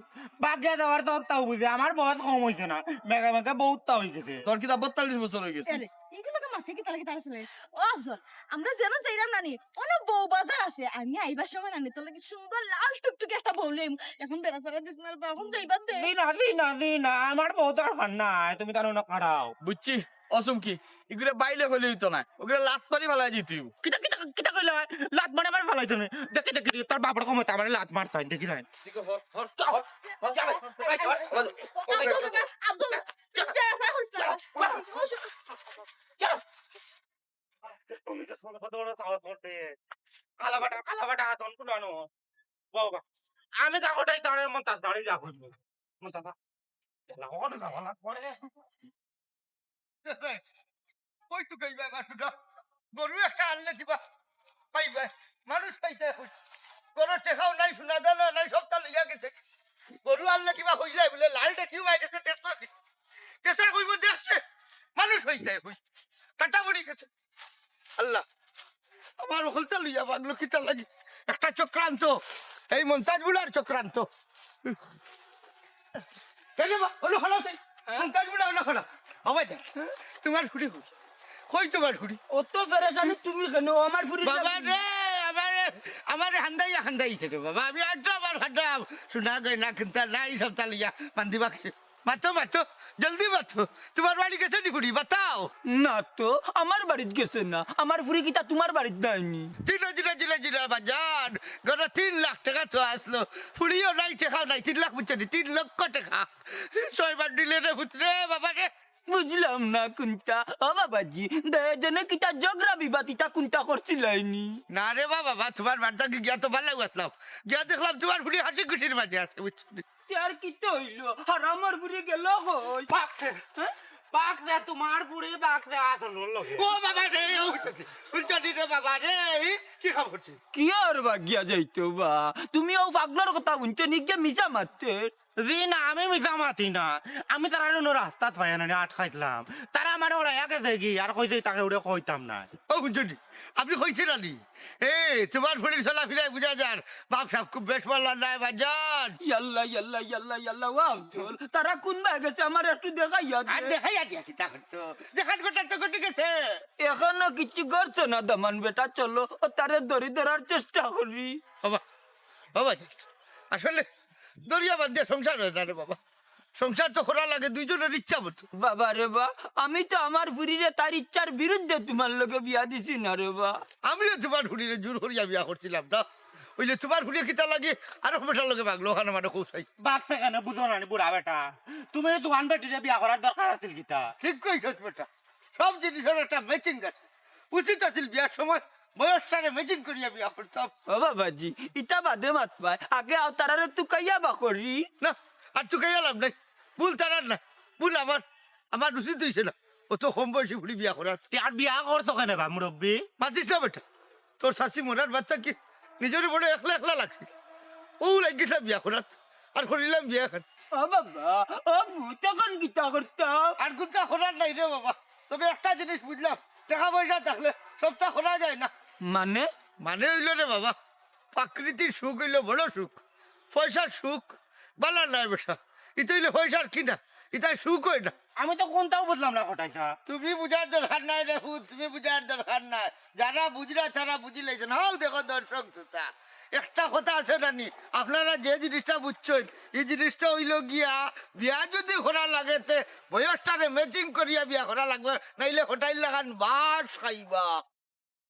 বাগিয়া যাওয়ার সব তাও বুঝি। আমার বয়স কম হইছে না, মেঘা মেঘা বহুত তাও হই গেছে। তোর কিতা বত্তাল্লিশ বছর হই গেছে? এরে, এগুলোকে মাথায় কিতা লাগে তারা শুনে? ও আফজল, আমরা যেন যাইরাম নানি, অনো বউ বাজার আছে। আমি আইবার সময় নানি তোর লাগি সুন্দর লাল টুকটুকে একটা বউ লইম। এখন বেড়া ছাড়া দিস না রে বা, এখন যাইবার দে। জি না, জি না, জি না, আমার বউ দরকার নাই, তুমি তার না খাড়াও। বুঝছি, অসম কি? এগুলো বাইলে হইলে হইতো না, ওগুলো লাত মারি ফালাই দিতে হইব। কিতা, কিতা, কিতা কইলে? লাত মারি আমার ফালাই তুমি। দেখি, দেখি, দেখি, তোর বাপর ক্ষমতা আমার লাত মারছে, দেখি যাই। আব্দুল, তুমি তো ছোট ছোট বড় সাহস করতে। কালা বাটা, কালা বাটা, হাত অন কুলানো। বাবা, আমি কাকটাই তারে মন তার দাঁড়িয়ে যা হইব। মন তার দাঁড়িয়ে যা হইব। কই তো কইবা এবার সুদা? গরু একটা আনলে কিবা পাইবা? মানুষ পাইতে কই? গরুর টেকাও নাই, সোনা দানা নাই, সবটা লইয়া গেছে। গরু আনলে কিবা হইলে বলে লাল দেখিও বাইরে গেছে, দেখছো নি? দেশে কইব দেখছে, মানুষ হইতে কই? কাটা পড়ি গেছে। আল্লাহ, আমার হলতা লইয়া বাগলো কিতা লাগি? একটা চক্রান্ত, এই মন্তাজ বুড়ার চক্রান্ত। কেন বা? হলো খাড়া তাই। মন্তাজ বুড়া হলো খাড়া। আবার দেখ, তোমার ফুড়ি কই? কই তোমার ফুড়ি? অত পেরেশানি তুমি কেন? আমার ফুড়ি বাবা রে, আমারে, আমারে হান্দাইয়া হান্দাইছে রে বাবা। আমি আড্ডা আমার হাড্ডা, সোনা গয়না কিনতা নাই, সবটা লইয়া বান্দি বাক্সে। মাতো, মাতো, জলদি মাতো। তোমার বাড়ি গেছে নি ফুড়ি? বাতাও। না তো, আমার বাড়িত গেছে না। আমার ফুড়ি কিতা তোমার বাড়িত নাইনি? জিলা, জিলা, জিলা, জিলা, বাজান। ঘরে তিন লাখ টেকা তো আসলো। ফুড়িও নাই, টেকাও নাই। তিন লাখ বুঝছো নি? তিন লক্ষ টেকা। ছয় বার দিলে রে পুত্রে, বাবা রে। বুঝলাম না কোনটা। ও বাবাজি, দুইজনে কিতা ঝগড়া বিবাদ ইতা কোনটা করছিলাইনি? না রে বাবা, বা তোমার বাড়িতে গিয়া তো ভালো আসলাম। গিয়া দেখলাম তোমার ফুড়ি হাসি খুশির মাঝে আছে, বুঝছো নি? তে আর কিতা হইল? হারামর ফুড়ি গেল কই? বাক দে। হ্যাঁ? বাক দে, তোমার ফুড়ি বাক দে, আসল হলো। ও বাবা রে, ও উঠছে, উঠছে রে বাবা রে, এই কি খবর হচ্ছে? কি আর বাগিয়া যাইতো বা? তুমি ও পাগলর কথা হুনছো নি, গিয়া মিছা মাততে। জি না, আমি মিছা মাতি না। আমি তারা অন্য রাস্তাত পাইয়া না, আটকাইছিলাম। তারা আমার ওরা আগে যায়গি, আর কইছে তাকে ওরে কইতাম না। ও হুনছো নি? আপনি কইছিলেন নি? এ, তোমার ফুড়ির চলাফিরায় বুঝা যার, বাপ সাহেব খুব বেশ পাল্লার নাই, বাজান। ইয়াল্লা, ইয়াল্লা, ইয়াল্লা, ইয়াল্লা, ওয়াও, চল। তারা কোন বায় গেছে, আমার একটু দেখাইয়া দে। আর দেখাইয়া দিয়া কিতা করছো? দেখান গোটা তো ঘটে গেছে। এখনো কিছু করছে না, দামান বেটা, চলো, ও তারে দড়ি ধরার চেষ্টা করি। বাবা, বাবা, আসলে দরিয়া বাদ দিয়া সংসার অয় না রে বাবা। সংসার তো করা লাগে দুইজনর ইচ্ছা মতো। বাবা রে বা, আমি তো আমার ফুরিরে তার ইচ্ছার বিরুদ্ধে তুমার লগে বিয়া দিছি না রে বা। আমিও তুমার ফুরিরে জোর করিয়া বিয়া করছিলাম না। অইলে তুমার ফুরিয়ে কিতা লাগি আরক বেটার লগে ভাগলো, অখান আমারে কও চাই। ভাগছে কেনে বুঝো না নি বুড়া বেটা? তুমি তুমার বেটিরে বিয়া করার দরকার আছিল কিতা? ঠিক কইছস বেটা, সব জিনিসর একটা ম্যাচিং আছে। উচিত আছিল বিয়ার সময় বয়সটারে ম্যাচিং করিয়া বিয়া করতাম। ও বাবাজি, ইতা বাদে মাতবায়, আগে আও তারারে তুকাইয়া বার করি। না, আর তুকাইয়া লাভ নাই। ভুল তারার না, ভুল আমার। আমার উচিত অইছে না অত কম বয়সী ফুরি বিয়া করার। তে আর বিয়া করছো কেনে বা মুরব্বি? মাতিস না বেটা, তোর চাচি মরার বাদ থাকি নিজরে বড় একলা একলা লাগছিল। অউ লাগিছে বিয়া করাত, আর করিলাম বিয়া অখন। ও বাবা, ও ফুত, অখন কিতা করতাম? আর কুন্তা করার নাই রে বাবা। তবে একটা জিনিস বুঝলাম, টেকা পয়সা থাকলে সবতা করা যায় না। মানে? মানে অইলো রে বাবা, প্রাকৃতিক সুখ অইলো বড় সুখ। পয়সার সুখ বালা নায় বেটা, ইতা অইলে পয়সার কিনা, ইতায় সুখ অয় না। আমি তো কুন্তাউ বুঝলাম না কটাই সাব। তুমি বুঝার দরকার নাই রে ফুত, তুমি বুঝার দরকার নাই। যারা বুঝরা তারা বুঝিলাইছইন। হউ দেখো দর্শক শ্রোতা, একটা কথা আছে না নি, আপনারা যে জিনিসটা বুঝছইন, ই জিনিসটা অইলো গিয়া বিয়া যুদি করা লাগে তে বয়সটারে ম্যাচিং করিয়া বিয়া করা লাগবো, নাইলে কটাইর লাখান বাস খাইবা।